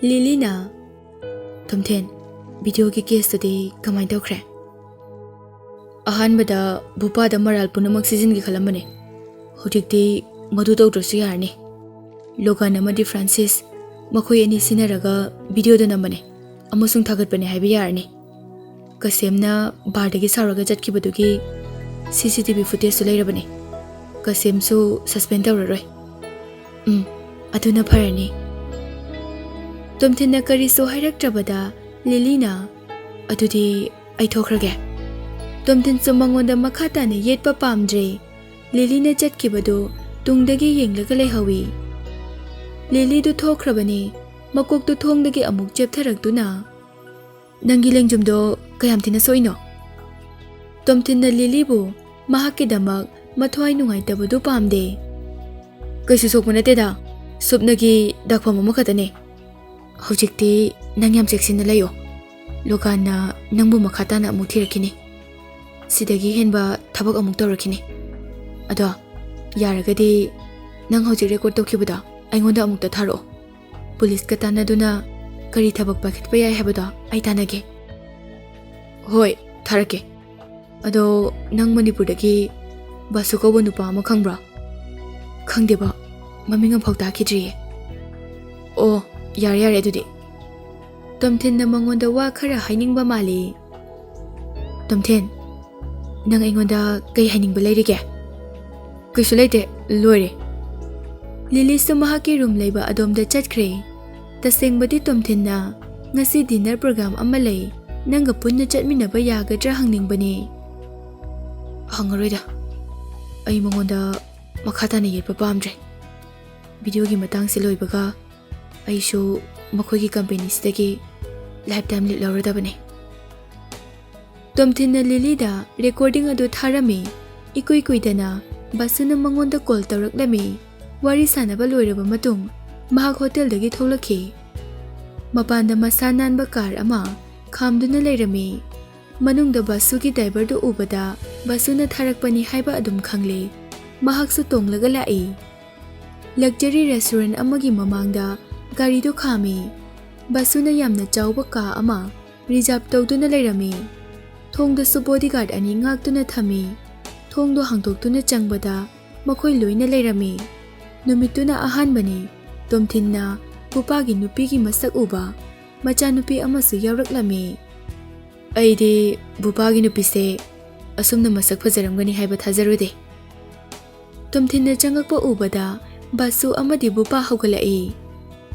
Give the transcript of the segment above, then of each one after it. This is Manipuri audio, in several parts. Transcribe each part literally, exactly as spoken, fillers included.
ꯂꯤꯂꯤꯅ, "ꯇꯣꯝꯊꯤꯟ, ꯚꯤꯗꯤꯑꯣꯒꯤ ꯀꯦꯁꯇꯨꯗꯤ ꯀꯃꯥꯏꯅ ꯇꯧꯈ꯭ꯔꯦ?" "ꯑꯍꯥꯟꯕꯗ ꯚꯨꯄꯥꯗ ꯃꯔꯥꯜ ꯄꯨꯝꯅꯃꯛ ꯁꯤꯖꯤꯟꯒꯦ ꯈꯜꯂꯝꯕꯅꯦ꯫ ꯍꯧꯖꯤꯛꯇꯤ ꯃꯗꯨ ꯇꯧꯗ꯭ꯔꯁꯨ ꯌꯥꯔꯅꯤ꯫ ꯂꯣꯒꯥꯟ ꯑꯃꯗꯤ ꯐ꯭ꯔꯥꯟꯁꯤꯁ, ꯃꯈꯣꯏ ꯑꯅꯤ ꯁꯤꯟꯅꯔꯒ ꯚꯤꯗꯤꯑꯣꯗ ꯅꯝꯕꯅꯦ ꯑꯃꯁꯨꯡ ꯊꯥꯒꯠꯄꯅꯦ ꯍꯥꯏꯕ ꯌꯥꯔꯅꯤ꯫ ꯀꯁꯦꯝꯅ ꯕꯥꯔꯗꯒꯤ ꯁꯥꯎꯔꯒ ꯆꯠꯈꯤꯕꯗꯨꯒꯤ ꯁꯤ ꯁꯤ ꯇꯤ ꯚꯤ ꯐꯨꯇꯦꯖꯁꯨ ꯂꯩꯔꯕꯅꯤ꯫ ꯀꯁꯦꯝꯁꯨ ꯁꯁꯄꯦꯟ ꯇꯧꯔꯔꯣꯏ꯫" "ꯎꯝ, ꯑꯗꯨꯅ ꯐꯔꯅꯤ꯫" ꯇꯣꯝꯊꯤꯟꯅ ꯀꯔꯤꯁꯨ ꯍꯥꯏꯔꯛꯇ꯭ꯔꯕꯗ ꯂꯤꯂꯤꯅ, "ꯑꯗꯨꯗꯤ ꯑꯩ ꯊꯣꯛꯈ꯭ꯔꯒꯦ꯫" ꯇꯣꯝꯊꯤꯟꯁꯨ ꯃꯉꯣꯟꯗ ꯃꯈꯥ ꯇꯥꯅ ꯌꯦꯠꯄ ꯄꯥꯝꯗ꯭ꯔꯦ꯫ ꯂꯤꯂꯤꯅ ꯆꯠꯈꯤꯕꯗꯨ ꯇꯨꯡꯗꯒꯤ ꯌꯦꯡꯂꯒ ꯂꯩꯍꯧꯏ꯫ ꯂꯤꯂꯤꯗꯨ ꯊꯣꯛꯈ꯭ꯔꯕꯅꯤ꯫ ꯃꯀꯣꯛꯇꯨ ꯊꯣꯡꯗꯒꯤ ꯑꯃꯨꯛ ꯆꯦꯞꯊꯔꯛꯇꯨꯅ, "ꯅꯪꯒꯤ ꯂꯦꯡꯖꯨꯝꯗꯣ ꯀꯌꯥꯝ ꯊꯤꯅ ꯁꯣꯛꯏꯅꯣ?" ꯇꯣꯝꯊꯤꯟꯅ ꯂꯤꯂꯤꯕꯨ ꯃꯍꯥꯛꯀꯤꯗꯃꯛ ꯃꯊ꯭ꯋꯥꯏ ꯅꯨꯡꯉꯥꯏꯇꯕꯗꯨ ꯄꯥꯝꯗꯦ꯫ "ꯀꯩꯁꯨ ꯁꯣꯛꯄ ꯅꯠꯇꯦꯗ, ꯁꯨꯞꯅꯒꯤ ꯗꯥꯛꯐꯝ ꯑꯃꯈꯛꯇꯅꯦ꯫ ꯍꯧꯖꯤꯛꯇꯤ ꯅꯪ ꯌꯥꯝ ꯆꯦꯛꯁꯤꯟꯅ ꯂꯩꯌꯣ꯫ ꯂꯣꯒꯥꯟꯅ ꯅꯪꯕꯨ ꯃꯈꯥ ꯇꯥꯅ ꯑꯃꯨꯛ ꯊꯤꯔꯛꯈꯤꯅꯤ꯫ ꯁꯤꯗꯒꯤ ꯍꯦꯟꯕ ꯊꯕꯛ ꯑꯃꯨꯛ ꯇꯧꯔꯛꯈꯤꯅꯤ꯫ ꯑꯗꯣ, ꯌꯥꯔꯒꯗꯤ ꯅꯪ ꯍꯧꯖꯤꯛ ꯔꯦꯀꯣꯔꯗ ꯇꯧꯈꯤꯕꯗꯣ ꯑꯩꯉꯣꯟꯗ ꯑꯃꯨꯛꯇ ꯊꯥꯔꯛꯑꯣ꯫ ꯄꯨꯂꯤꯁꯀ ꯇꯥꯟꯅꯗꯨꯅ ꯀꯔꯤ ꯊꯕꯛ ꯄꯥꯏꯈꯠꯄ ꯌꯥꯏ ꯍꯥꯏꯕꯗꯣ ꯑꯩ ꯇꯥꯟꯅꯒꯦ꯫" "ꯍꯣꯏ, ꯊꯥꯔꯛꯀꯦ꯫ ꯑꯗꯣ, ꯅꯪ ꯃꯅꯤꯄꯨꯔꯗꯒꯤ ꯕꯥꯁꯨ ꯀꯧꯕ ꯅꯨꯄꯥ ꯑꯃ ꯈꯪꯕ꯭ꯔꯣ?" "ꯈꯪꯗꯦꯕ, ꯃꯃꯤꯡ ꯑꯃꯐꯥꯎ ꯇꯥꯈꯤꯗ꯭ꯔꯤꯌꯦ꯫" "ꯑꯣ, ꯌꯥꯔꯦ ꯌꯥꯔꯦ ꯑꯗꯨꯗꯤ꯫" ꯇꯣꯝꯊꯤꯟꯅ ꯃꯉꯣꯟꯗ ꯋꯥ ꯈꯔ ꯍꯥꯏꯅꯤꯡꯕ ꯃꯥꯜꯂꯤ꯫ "ꯇꯣꯝꯊꯤꯟ, ꯅꯪ ꯑꯩꯉꯣꯟꯗ ꯀꯩ ꯍꯥꯏꯅꯤꯡꯕ ꯂꯩꯔꯤꯒꯦ?" "ꯀꯩꯁꯨ ꯂꯩꯇꯦ, ꯂꯣꯏꯔꯦ꯫" ꯂꯤꯂꯤꯁꯨ ꯃꯍꯥꯛꯀꯤ ꯔꯨꯝ ꯂꯩꯕ ꯑꯗꯣꯝꯗ ꯆꯠꯈ꯭ꯔꯦ꯫ "ꯇꯁꯦꯡꯕꯗꯤ ꯇꯣꯝꯊꯤꯟꯅ ꯉꯁꯤ ꯗꯤꯟꯅꯔ ꯄ꯭ꯔꯣꯒ꯭ꯔꯥꯝ ꯑꯃ ꯂꯩ, ꯅꯪꯒ ꯄꯨꯟꯅ ꯆꯠꯃꯤꯟꯅꯕ ꯌꯥꯒꯗ꯭ꯔꯥ ꯍꯪꯅꯤꯡꯕꯅꯦ꯫" "ꯍꯪꯉꯔꯣꯏꯗ, ꯑꯩ ꯃꯉꯣꯟꯗ ꯃꯈꯥ ꯇꯥꯅ ꯌꯦꯠꯄ ꯄꯥꯝꯗ꯭ꯔꯦ꯫ ꯚꯤꯗꯤꯑꯣꯒꯤ ꯃꯇꯥꯡꯁꯦ ꯂꯣꯏꯕꯒ ꯑꯩꯁꯨ ꯃꯈꯣꯏꯒꯤ ꯀꯝꯄꯦꯅꯤꯁꯤꯗꯒꯤ ꯂꯥꯏꯐ ꯇꯥꯏꯝ ꯂꯤꯞ ꯂꯧꯔꯗꯕꯅꯦ꯫" ꯇꯣꯝꯊꯤꯟꯅ ꯂꯤꯂꯤꯗ ꯔꯦꯀꯣꯔꯗꯤꯡ ꯑꯗꯨ ꯊꯥꯔꯝꯃꯤ꯫ ꯏꯀꯨꯏ ꯀꯨꯏꯗꯅ ꯕꯥꯁꯨꯅ ꯃꯉꯣꯟꯗ ꯀꯣꯜ ꯇꯧꯔꯛꯂꯝꯃꯤ꯫ ꯋꯥꯔꯤ ꯁꯥꯟꯅꯕ ꯂꯣꯏꯔꯕ ꯃꯇꯨꯡ ꯃꯍꯥꯛ ꯍꯣꯇꯦꯜꯗꯒꯤ ꯊꯣꯛꯂꯛꯈꯤ꯫ ꯃꯄꯥꯟꯗ ꯃꯁꯥ ꯅꯥꯟꯕ ꯀꯥꯔ ꯑꯃ ꯈꯥꯝꯗꯨꯅ ꯂꯩꯔꯝꯃꯤ꯫ ꯃꯅꯨꯡꯗ ꯕꯥꯁꯨꯒꯤ ꯗ꯭ꯔꯥꯏꯚꯔꯗꯨ ꯎꯕꯗ ꯕꯥꯁꯨꯅ ꯊꯥꯔꯛꯄꯅꯤ ꯍꯥꯏꯕ ꯑꯗꯨꯝ ꯈꯪꯂꯦ꯫ ꯃꯍꯥꯛꯁꯨ ꯇꯣꯡꯂꯒ ꯂꯥꯛꯏ꯫ ꯂꯛꯖꯔꯤ ꯔꯦꯁꯇꯨꯔꯦꯟ ꯑꯃꯒꯤ ꯃꯃꯥꯡꯗ ꯒꯥꯔꯤꯗꯨ ꯈꯥꯝꯃꯤ꯫ ꯕꯥꯁꯨꯅ ꯌꯥꯝꯅ ꯆꯥꯎꯕ ꯀꯥ ꯑꯃ ꯔꯤꯖꯥꯔꯚ ꯇꯧꯗꯨꯅ ꯂꯩꯔꯝꯃꯤ꯫ ꯊꯣꯡꯗꯁꯨ ꯕꯣꯗꯤꯒꯥꯔꯗ ꯑꯅꯤ ꯉꯥꯛꯇꯨꯅ ꯊꯝꯃꯤ꯫ ꯊꯣꯡꯗꯣ ꯍꯥꯡꯗꯣꯛꯇꯨꯅ ꯆꯪꯕꯗ ꯃꯈꯣꯏ ꯂꯣꯏꯅ ꯂꯩꯔꯝꯃꯤ꯫ ꯅꯨꯃꯤꯠꯇꯨꯅ ꯑꯍꯥꯟꯕꯅꯤ ꯇꯣꯝꯊꯤꯟꯅ ꯄꯨꯄꯥꯒꯤ ꯅꯨꯄꯤꯒꯤ ꯃꯁꯛ ꯎꯕ꯫ ꯃꯆꯥꯅꯨꯄꯤ ꯑꯃꯁꯨ ꯌꯥꯎꯔꯛꯂꯝꯃꯤ꯫ "ꯑꯩꯗꯤ ꯕꯨꯄꯥꯒꯤ ꯅꯨꯄꯤꯁꯦ ꯑꯁꯨꯝꯅ ꯃꯁꯛ ꯐꯖꯔꯝꯒꯅꯤ ꯍꯥꯏꯕ ꯊꯥꯖꯔꯨꯗꯦ꯫" ꯇꯣꯝꯊꯤꯟꯅ ꯆꯪꯉꯛꯄ ꯎꯕꯗ ꯕꯥꯁꯨ ꯑꯃꯗꯤ ꯕꯨꯄꯥ ꯍꯧꯒꯠꯂꯛꯏ꯫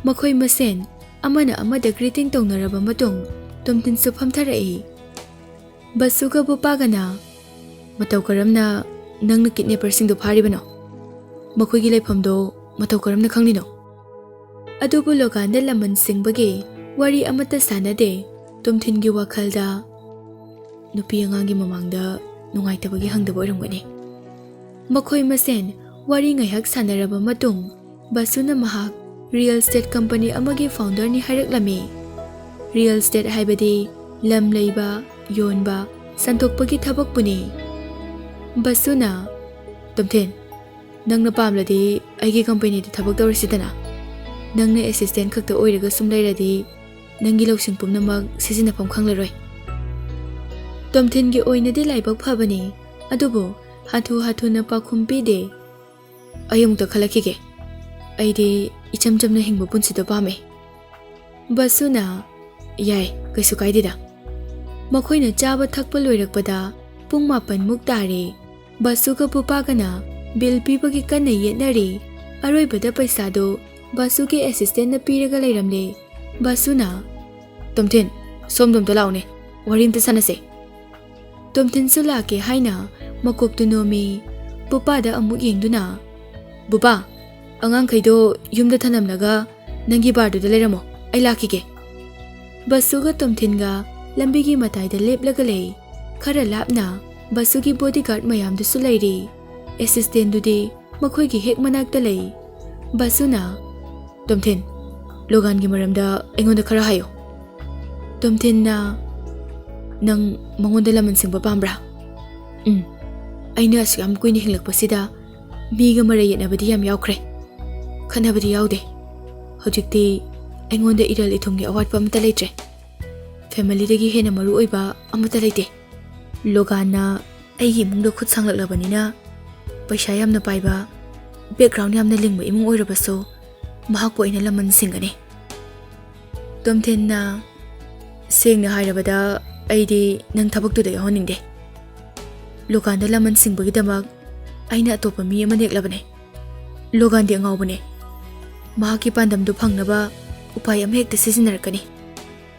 ꯃꯈꯣꯏ ꯃꯁꯦꯟ ꯑꯃꯅ ꯑꯃꯗ ꯒ꯭ꯔꯤꯇꯤꯡ ꯇꯧꯅꯔꯕ ꯃꯇꯨꯡ ꯇꯣꯝꯊꯤꯟꯁꯨ ꯐꯝꯊꯔꯛꯏ꯫ ꯕꯥꯁꯨꯒ ꯕꯨꯄꯥꯒꯅ, "ꯃꯇꯧ ꯀꯔꯝꯅ ꯅꯪꯅ ꯀꯤꯗꯅꯦꯄꯔꯁꯤꯡꯗꯨ ꯐꯥꯔꯤꯕꯅꯣ? ꯃꯈꯣꯏꯒꯤ ꯂꯩꯐꯝꯗꯣ ꯃꯇꯧ ꯀꯔꯝꯅ ꯈꯪꯂꯤꯅꯣ?" ꯑꯗꯨꯕꯨ ꯂꯣꯒꯥꯟꯗ ꯂꯃꯟ ꯁꯤꯡꯕꯒꯤ ꯋꯥꯔꯤ ꯑꯃꯠꯇ ꯁꯥꯟꯅꯗꯦ꯫ ꯇꯣꯝꯊꯤꯟꯒꯤ ꯋꯥꯈꯜꯗ, "ꯅꯨꯄꯤ ꯑꯉꯥꯡꯒꯤ ꯃꯃꯥꯡꯗ ꯅꯨꯡꯉꯥꯏꯇꯕꯒꯤ ꯍꯪꯗꯕ ꯑꯣꯏꯔꯝꯒꯅꯤ꯫" ꯃꯈꯣꯏ ꯃꯁꯦꯟ ꯋꯥꯔꯤ ꯉꯥꯏꯍꯥꯛ ꯁꯥꯟꯅꯔꯕ ꯃꯇꯨꯡ, ꯕꯥꯁꯨꯅ ꯃꯍꯥꯛ ꯔꯤꯌꯦꯜ ꯏꯁꯇꯦꯠ ꯀꯝꯄꯅꯤ ꯑꯃꯒꯤ ꯐꯥꯎꯟꯗꯔꯅꯤ ꯍꯥꯏꯔꯛꯂꯝꯃꯤ꯫ ꯔꯤꯌꯦꯜ ꯏꯁꯇꯦꯠ ꯍꯥꯏꯕꯗꯤ ꯂꯝ ꯂꯩꯕ, ꯌꯣꯟꯕ, ꯁꯟꯗꯣꯛꯄꯒꯤ ꯊꯕꯛꯄꯨꯅꯤ꯫ ꯕꯥꯁꯨꯅ, "ꯇꯣꯝꯊꯤꯟ, ꯅꯪꯅ ꯄꯥꯝꯂꯗꯤ ꯑꯩꯒꯤ ꯀꯝꯄꯅꯤꯗ ꯊꯕꯛ ꯇꯧꯔꯁꯤꯗꯅ꯫ ꯅꯪꯅ ꯑꯦꯁꯤꯁꯇꯦꯟ ꯈꯛꯇ ꯑꯣꯏꯔꯒ ꯁꯨꯝ ꯂꯩꯔꯗꯤ ꯅꯪꯒꯤ ꯂꯧꯁꯤꯡ ꯄꯨꯝꯅꯃꯛ ꯁꯤꯖꯤꯟꯅꯐꯝ ꯈꯪꯂꯔꯣꯏ꯫" ꯇꯣꯝꯊꯤꯟꯒꯤ ꯑꯣꯏꯅꯗꯤ ꯂꯥꯏꯕꯛ ꯐꯕꯅꯤ, ꯑꯗꯨꯕꯨ ꯍꯥꯊꯨ ꯍꯥꯊꯨꯅ ꯄꯥꯎꯈꯨꯝ ꯄꯤꯗꯦ꯫ "ꯑꯩ ꯑꯃꯨꯛꯇ ꯈꯜꯂꯛꯈꯤꯒꯦ꯫ ꯑꯩꯗꯤ ꯏꯆꯝ ꯆꯝꯅ ꯍꯤꯡꯕ ꯄꯨꯟꯁꯤꯗꯣ ꯄꯥꯝꯃꯦ꯫" ꯕꯥꯁꯨꯅ, "ꯌꯥꯏ, ꯀꯩꯁꯨ ꯀꯥꯏꯗꯦꯗ꯫" ꯃꯈꯣꯏꯅ ꯆꯥꯕ ꯊꯛꯄ ꯂꯣꯏꯔꯛꯄꯗ ꯄꯨꯡ ꯃꯥꯄꯟꯃꯨꯛ ꯇꯥꯔꯦ꯫ ꯕꯥꯁꯨꯒ ꯄꯨꯄꯥꯒꯅ ꯕꯤꯜ ꯄꯤꯕꯒꯤ ꯀꯟꯅ ꯌꯦꯠꯅꯔꯤ꯫ ꯑꯔꯣꯏꯕꯗ ꯄꯩꯁꯥꯗꯣ ꯕꯥꯁꯨꯒꯤ ꯑꯦꯁꯤꯁꯇꯦꯟꯅ ꯄꯤꯔꯒ ꯂꯩꯔꯝꯂꯦ꯫ ꯕꯥꯁꯨꯅ, "ꯇꯣꯝꯊꯤꯟ, ꯁꯣꯝꯗꯣꯝꯇ ꯂꯥꯛꯎꯅꯦ, ꯋꯥꯔꯤ ꯑꯝꯇ ꯁꯥꯟꯅꯁꯦ꯫" ꯇꯣꯝꯊꯤꯟꯁꯨ ꯂꯥꯛꯀꯦ ꯍꯥꯏꯅ ꯃꯀꯣꯛꯇꯨ ꯅꯣꯝꯃꯤ꯫ ꯄꯨꯄꯥꯗ ꯑꯃꯨꯛ ꯌꯦꯡꯗꯨꯅ, "ꯕꯨꯄꯥ, ꯑꯉꯥꯡꯈꯩꯗꯣ ꯌꯨꯝꯗ ꯊꯅꯝꯂꯒ ꯅꯪꯒꯤ ꯕꯥꯔꯗꯨꯗ ꯂꯩꯔꯝꯃꯣ, ꯑꯩ ꯂꯥꯛꯈꯤꯒꯦ꯫" ꯕꯥꯁꯨꯒ ꯇꯣꯝꯊꯤꯟꯒ ꯂꯝꯕꯤꯒꯤ ꯃꯇꯥꯏꯗ ꯂꯦꯞꯂꯒ ꯂꯩ꯫ ꯈꯔ ꯂꯥꯞꯅ ꯕꯥꯁꯨꯒꯤ ꯕꯣꯗꯤꯒꯥꯔꯗ ꯃꯌꯥꯝꯗꯨꯁꯨ ꯂꯩꯔꯤ꯫ ꯑꯦꯁꯤꯁꯇꯦꯟꯗꯨꯗꯤ ꯃꯈꯣꯏꯒꯤ ꯍꯦꯛ ꯃꯅꯥꯛꯇ ꯂꯩ꯫ ꯕꯥꯁꯨꯅ, "ꯇꯣꯝꯊꯤꯟ, ꯂꯣꯒꯥꯟꯒꯤ ꯃꯔꯝꯗ ꯑꯩꯉꯣꯟꯗ ꯈꯔ ꯍꯥꯏꯌꯨ꯫" ꯇꯣꯝꯊꯤꯟꯅ, ꯅꯪ ꯃꯉꯣꯟꯗ ꯂꯃꯟ ꯁꯤꯡꯕ ꯄꯥꯝꯕ꯭ꯔꯥ? ꯎꯝ, ꯑꯩꯅ ꯑꯁꯨꯛ ꯌꯥꯝ ꯀꯨꯏꯅ ꯍꯤꯡꯂꯛꯄꯁꯤꯗ ꯃꯤꯒ ꯃꯔꯩ ꯌꯦꯠꯅꯕꯗꯤ ꯌꯥꯝ ꯌꯥꯎꯈ꯭ꯔꯦ, ꯈꯠꯅꯕꯗꯤ ꯌꯥꯎꯗꯦ꯫ ꯍꯧꯖꯤꯛꯇꯤ ꯑꯩꯉꯣꯟꯗ ꯏꯔꯜ ꯏꯊꯨꯝꯒꯤ ꯑꯋꯥꯠꯄ ꯑꯃꯠꯇ ꯂꯩꯇ꯭ꯔꯦ꯫ ꯐꯦꯃꯤꯂꯤꯗꯒꯤ ꯍꯦꯟꯅ ꯃꯔꯨ ꯑꯣꯏꯕ ꯑꯃꯠꯇ ꯂꯩꯇꯦ꯫ ꯂꯣꯒꯥꯟꯅ ꯑꯩꯒꯤ ꯏꯃꯨꯡꯗ ꯈꯨꯠ ꯁꯥꯡꯂꯛꯂꯕꯅꯤꯅ ꯄꯩꯁꯥ ꯌꯥꯝꯅ ꯄꯥꯏꯕ, ꯕꯦꯛꯒ꯭ꯔꯥꯎꯟ ꯌꯥꯝꯅ ꯂꯤꯡꯕ ꯏꯃꯨꯡ ꯑꯣꯏꯔꯕꯁꯨ ꯃꯍꯥꯛꯄꯨ ꯑꯩꯅ ꯂꯃꯟ ꯁꯤꯡꯒꯅꯤ꯫ ꯇꯣꯝꯊꯤꯟꯅ, ꯁꯦꯡꯅ ꯍꯥꯏꯔꯕꯗ ꯑꯩꯗꯤ ꯅꯪ ꯊꯕꯛꯇꯨꯗ ꯌꯥꯎꯍꯟꯅꯤꯡꯗꯦ꯫ ꯂꯣꯒꯥꯟꯗ ꯂꯃꯟ ꯁꯤꯡꯕꯒꯤꯗꯃꯛ ꯑꯩꯅ ꯑꯇꯣꯞꯄ ꯃꯤ ꯑꯃ ꯅꯦꯛꯂꯕꯅꯦ꯫ ꯂꯣꯒꯥꯟꯗꯤ ꯑꯉꯥꯎꯕꯅꯦ꯫ ꯃꯍꯥꯛꯀꯤ ꯄꯥꯟꯗꯝꯗꯨ ꯐꯪꯅꯕ ꯎꯄꯥꯏ ꯑꯃ ꯍꯦꯛꯇ ꯁꯤꯖꯤꯟꯅꯔꯛꯀꯅꯤ꯫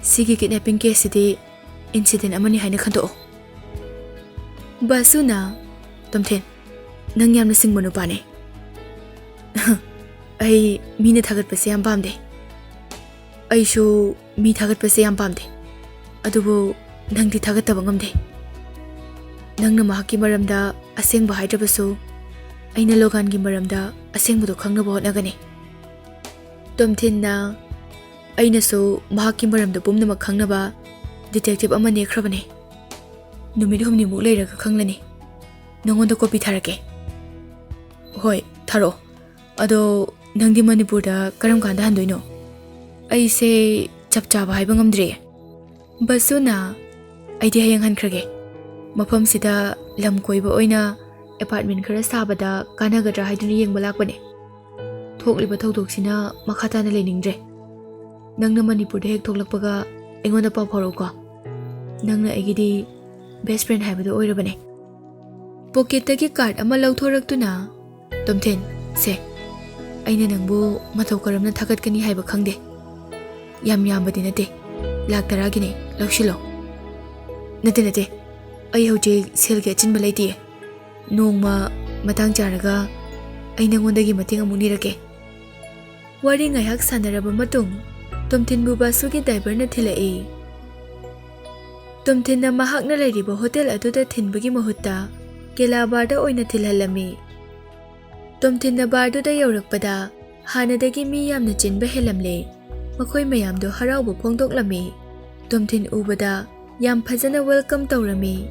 ꯁꯤꯒꯤ ꯀꯤꯗꯅꯦꯄꯤꯡ ꯀꯦꯁꯁꯤꯗꯤ ꯏꯟꯁꯤꯗꯦꯟ ꯑꯃꯅꯤ ꯍꯥꯏꯅ ꯈꯟꯗꯣꯛꯑꯣ꯫ ꯕꯥꯁꯨꯅ, ꯇꯣꯝꯊꯤꯟ, ꯅꯪ ꯌꯥꯝꯅ ꯁꯤꯡꯕ ꯅꯨꯄꯥꯅꯦ꯫ ꯑꯩ ꯃꯤꯅ ꯊꯥꯒꯠꯄꯁꯦ ꯌꯥꯝ ꯄꯥꯝꯗꯦ꯫ ꯑꯩꯁꯨ ꯃꯤ ꯊꯥꯒꯠꯄꯁꯦ ꯌꯥꯝ ꯄꯥꯝꯗꯦ꯫ ꯑꯗꯨꯕꯨ ꯅꯪꯗꯤ ꯊꯥꯒꯠꯇꯕ ꯉꯝꯗꯦ꯫ ꯅꯪꯅ ꯃꯍꯥꯛꯀꯤ ꯃꯔꯝꯗ ꯑꯁꯦꯡꯕ ꯍꯥꯏꯗ꯭ꯔꯕꯁꯨ, ꯑꯩꯅ ꯂꯣꯒꯥꯟꯒꯤ ꯃꯔꯝꯗ ꯑꯁꯦꯡꯕꯗꯣ ꯈꯪꯅꯕ ꯍꯣꯠꯅꯒꯅꯤ꯫ ꯇꯣꯝꯊꯤꯟꯅ, ꯑꯩꯅꯁꯨ ꯃꯍꯥꯛꯀꯤ ꯃꯔꯝꯗ ꯄꯨꯝꯅꯃꯛ ꯈꯪꯅꯕ ꯗꯤꯇꯦꯛꯇꯤꯚ ꯑꯃ ꯅꯦꯛꯈ꯭ꯔꯕꯅꯦ꯫ ꯅꯨꯃꯤꯠ ꯍꯨꯝꯅꯤꯃꯨꯛ ꯂꯩꯔꯒ ꯈꯪꯂꯅꯤ꯫ ꯅꯉꯣꯟꯗ ꯀꯣꯄꯤ ꯊꯥꯔꯛꯀꯦ꯫ ꯍꯣꯏ, ꯊꯥꯔꯛꯑꯣ꯫ ꯑꯗꯣ ꯅꯪꯗꯤ ꯃꯅꯤꯄꯨꯔꯗ ꯀꯔꯝ ꯀꯥꯟꯗ ꯍꯟꯗꯣꯏꯅꯣ? ꯑꯩꯁꯦ ꯆꯞ ꯆꯥꯕ ꯍꯥꯏꯕ ꯉꯝꯗ꯭ꯔꯤꯌꯦ꯫ ꯕꯁꯨꯅ, ꯑꯩꯗꯤ ꯍꯌꯦꯡ ꯍꯟꯈ꯭ꯔꯒꯦ꯫ ꯃꯐꯝꯁꯤꯗ ꯂꯝ ꯀꯣꯏꯕ ꯑꯣꯏꯅ ꯑꯦꯄꯥꯔꯠꯃꯦꯟ ꯈꯔ ꯁꯥꯕꯗ ꯀꯥꯟꯅꯒꯗ꯭ꯔꯥ ꯍꯥꯏꯗꯨꯅ ꯌꯦꯡꯕ ꯂꯥꯛꯄꯅꯦ꯫ ꯊꯣꯛꯂꯤꯕ ꯊꯧꯗꯣꯛꯁꯤꯅ ꯃꯈꯥ ꯇꯥꯅ ꯂꯩꯅꯤꯡꯗ꯭ꯔꯦ꯫ ꯅꯪꯅ ꯃꯅꯤꯄꯨꯔꯗ ꯍꯦꯛ ꯊꯣꯛꯂꯛꯄꯒ ꯑꯩꯉꯣꯟꯗ ꯄꯥꯎ ꯐꯥꯎꯔꯛꯎꯀꯣ꯫ ꯅꯪꯅ ꯑꯩꯒꯤꯗꯤ ꯕꯦꯁ ꯐ꯭ꯔꯦꯟ ꯍꯥꯏꯕꯗꯨ ꯑꯣꯏꯔꯕꯅꯦ꯫ ꯄꯣꯀꯦꯠꯇꯒꯤ ꯀꯥꯔꯗ ꯑꯃ ꯂꯧꯊꯣꯔꯛꯇꯨꯅ, ꯇꯣꯝꯊꯤꯟ, ꯁꯦ, ꯑꯩꯅ ꯅꯪꯕꯨ ꯃꯇꯧ ꯀꯔꯝꯅ ꯊꯥꯒꯠꯀꯅꯤ ꯍꯥꯏꯕ ꯈꯪꯗꯦ꯫ ꯌꯥꯝ ꯌꯥꯝꯕꯗꯤ ꯅꯠꯇꯦ, ꯂꯥꯛ ꯇꯔꯥꯒꯤꯅꯦ, ꯂꯧꯁꯤꯜꯂꯣ꯫ ꯅꯠꯇꯦ, ꯅꯠꯇꯦ, ꯑꯩ ꯍꯧꯖꯤꯛ ꯁꯦꯜꯒꯤ ꯑꯆꯤꯟꯕ ꯂꯩꯇꯤꯌꯦ꯫ ꯅꯣꯡꯃ ꯃꯇꯥꯡ ꯆꯥꯔꯒ ꯑꯩ ꯅꯉꯣꯟꯗꯒꯤ ꯃꯇꯦꯡ ꯑꯃꯨꯛ ꯅꯤꯔꯛꯀꯦ꯫ ꯋꯥꯔꯤ ꯉꯥꯏꯍꯥꯛ ꯁꯥꯟꯅꯔꯕ ꯃꯇꯨꯡ, ꯇꯣꯝꯊꯤꯟꯕꯨ ꯕꯥꯁꯨꯒꯤ ꯗ꯭ꯔꯥꯏꯚꯔꯅ ꯊꯤꯜꯂꯛꯏ꯫ ꯇꯣꯝꯊꯤꯟꯅ ꯃꯍꯥꯛꯅ ꯂꯩꯔꯤꯕ ꯍꯣꯇꯦꯜ ꯑꯗꯨꯗ ꯊꯤꯟꯕꯒꯤ ꯃꯍꯨꯠꯇ ꯀꯦꯂꯥ ꯕꯥꯔꯗ ꯑꯣꯏꯅ ꯊꯤꯜꯍꯜꯂꯝꯃꯤ꯫ ꯇꯣꯝꯊꯤꯟꯅ ꯕꯥꯔꯗꯨꯗ ꯌꯧꯔꯛꯄꯗ ꯍꯥꯟꯅꯗꯒꯤ ꯃꯤ ꯌꯥꯝꯅ ꯆꯤꯟꯕ ꯍꯦꯜꯂꯝꯂꯦ꯫ ꯃꯈꯣꯏ ꯃꯌꯥꯝꯗꯣ ꯍꯔꯥꯎꯕ ꯐꯣꯡꯗꯣꯛꯂꯝꯃꯤ꯫ ꯇꯣꯝꯊꯤꯟ ꯎꯕꯗ ꯌꯥꯝ ꯐꯖꯅ welcome ꯇꯧꯔꯝꯃꯤ꯫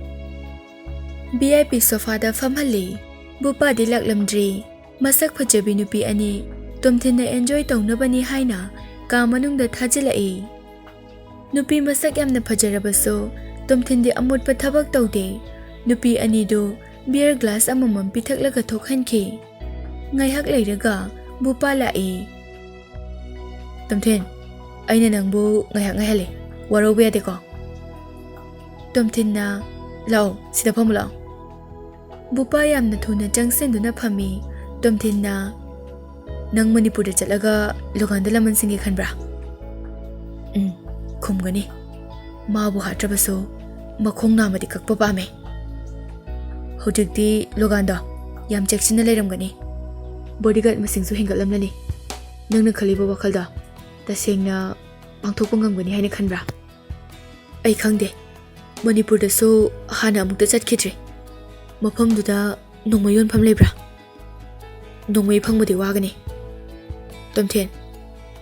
V I P sofaꯗ ꯐꯝꯍꯜꯂꯤ꯫ ꯕꯨꯄꯥꯗꯤ ꯂꯥꯛꯂꯝꯗ꯭ꯔꯤ꯫ ꯃꯁꯛ ꯐꯖꯕꯤ ꯅꯨꯄꯤ ꯑꯅꯤ ꯇꯣꯝꯊꯤꯟꯅ enjoy ꯇꯧꯅꯕꯅꯤ ꯍꯥꯏꯅ ꯀꯥ ꯃꯅꯨꯡꯗ ꯊꯥꯖꯤꯜꯂꯛꯏ꯫ ꯅꯨꯄꯤ ꯃꯁꯛ ꯌꯥꯝꯅ ꯐꯖꯔꯕꯁꯨ ꯇꯣꯝꯊꯤꯟꯗꯤ ꯑꯃꯣꯠꯄ ꯊꯕꯛ ꯇꯧꯗꯦ꯫ ꯅꯨꯄꯤ ꯑꯅꯤꯗꯨ beer glass ꯑꯃꯃꯝ ꯄꯤꯊꯛꯂꯒ ꯊꯣꯛꯍꯟꯈꯤ꯫ ꯉꯥꯏꯍꯥꯛ ꯂꯩꯔꯒ ꯕꯨꯄꯥ ꯂꯥꯛꯏ꯫ "ꯇꯣꯝꯊꯤꯟ, ꯑꯩꯅ ꯅꯪꯕꯨ ꯉꯥꯏꯍꯥꯛ ꯉꯥꯏꯍꯜꯂꯤ꯫ ꯋꯥꯔꯧꯕ ꯌꯥꯗꯦꯀꯣ?" ꯇꯣꯝꯊꯤꯟꯅ, "ꯂꯥꯛꯑꯣ, ꯁꯤꯗ ꯐꯝꯃꯨ ꯂꯥꯛꯑꯣ꯫" ꯕꯨꯄꯥ ꯌꯥꯝꯅ ꯊꯨꯅ ꯆꯪꯁꯤꯟꯗꯨꯅ ꯐꯝꯃꯤ꯫ ꯇꯣꯝꯊꯤꯟꯅ, "ꯅꯪ ꯃꯅꯤꯄꯨꯔꯗ ꯆꯠꯂꯒ ꯂꯣꯒꯥꯟꯗ ꯂꯃꯟ ꯁꯤꯡꯒꯦ ꯈꯟꯕ꯭ꯔꯥ?" "ꯎꯝ, ꯈꯨꯝꯒꯅꯤ꯫ ꯃꯥꯕꯨ ꯍꯥꯠꯇ꯭ꯔꯕꯁꯨ ꯃꯈꯣꯡ ꯅꯥꯝꯃꯗꯤ ꯀꯛꯄ ꯄꯥꯝꯃꯦ꯫" "ꯍꯧꯖꯤꯛꯇꯤ ꯂꯣꯒꯥꯟꯗꯣ ꯌꯥꯝ ꯆꯦꯛꯁꯤꯟꯅ ꯂꯩꯔꯝꯒꯅꯤ꯫ Bodyguard ꯃꯁꯤꯡꯁꯨ ꯍꯦꯟꯒꯠꯂꯝꯂꯅꯤ꯫ ꯅꯪꯅ ꯈꯜꯂꯤꯕ ꯋꯥꯈꯜꯗꯣ ꯇꯁꯦꯡꯅ ꯄꯥꯡꯊꯣꯛꯄ ꯉꯝꯒꯅꯤ ꯍꯥꯏꯅ ꯈꯟꯕ꯭ꯔꯥ?" "ꯑꯩ ꯈꯪꯗꯦ꯫ ꯃꯅꯤꯄꯨꯔꯗꯁꯨ ꯍꯥꯟꯅ ꯑꯃꯨꯛꯇ ꯆꯠꯈꯤꯗ꯭ꯔꯤ꯫ ꯃꯐꯝꯗꯨꯗ ꯅꯣꯡꯃꯩ ꯌꯣꯟꯐꯝ ꯂꯩꯕ꯭ꯔꯥ?" "ꯅꯣꯡꯃꯩ ꯐꯪꯕꯗꯤ ꯋꯥꯒꯅꯤ꯫" "ꯇꯣꯝꯊꯤꯟ,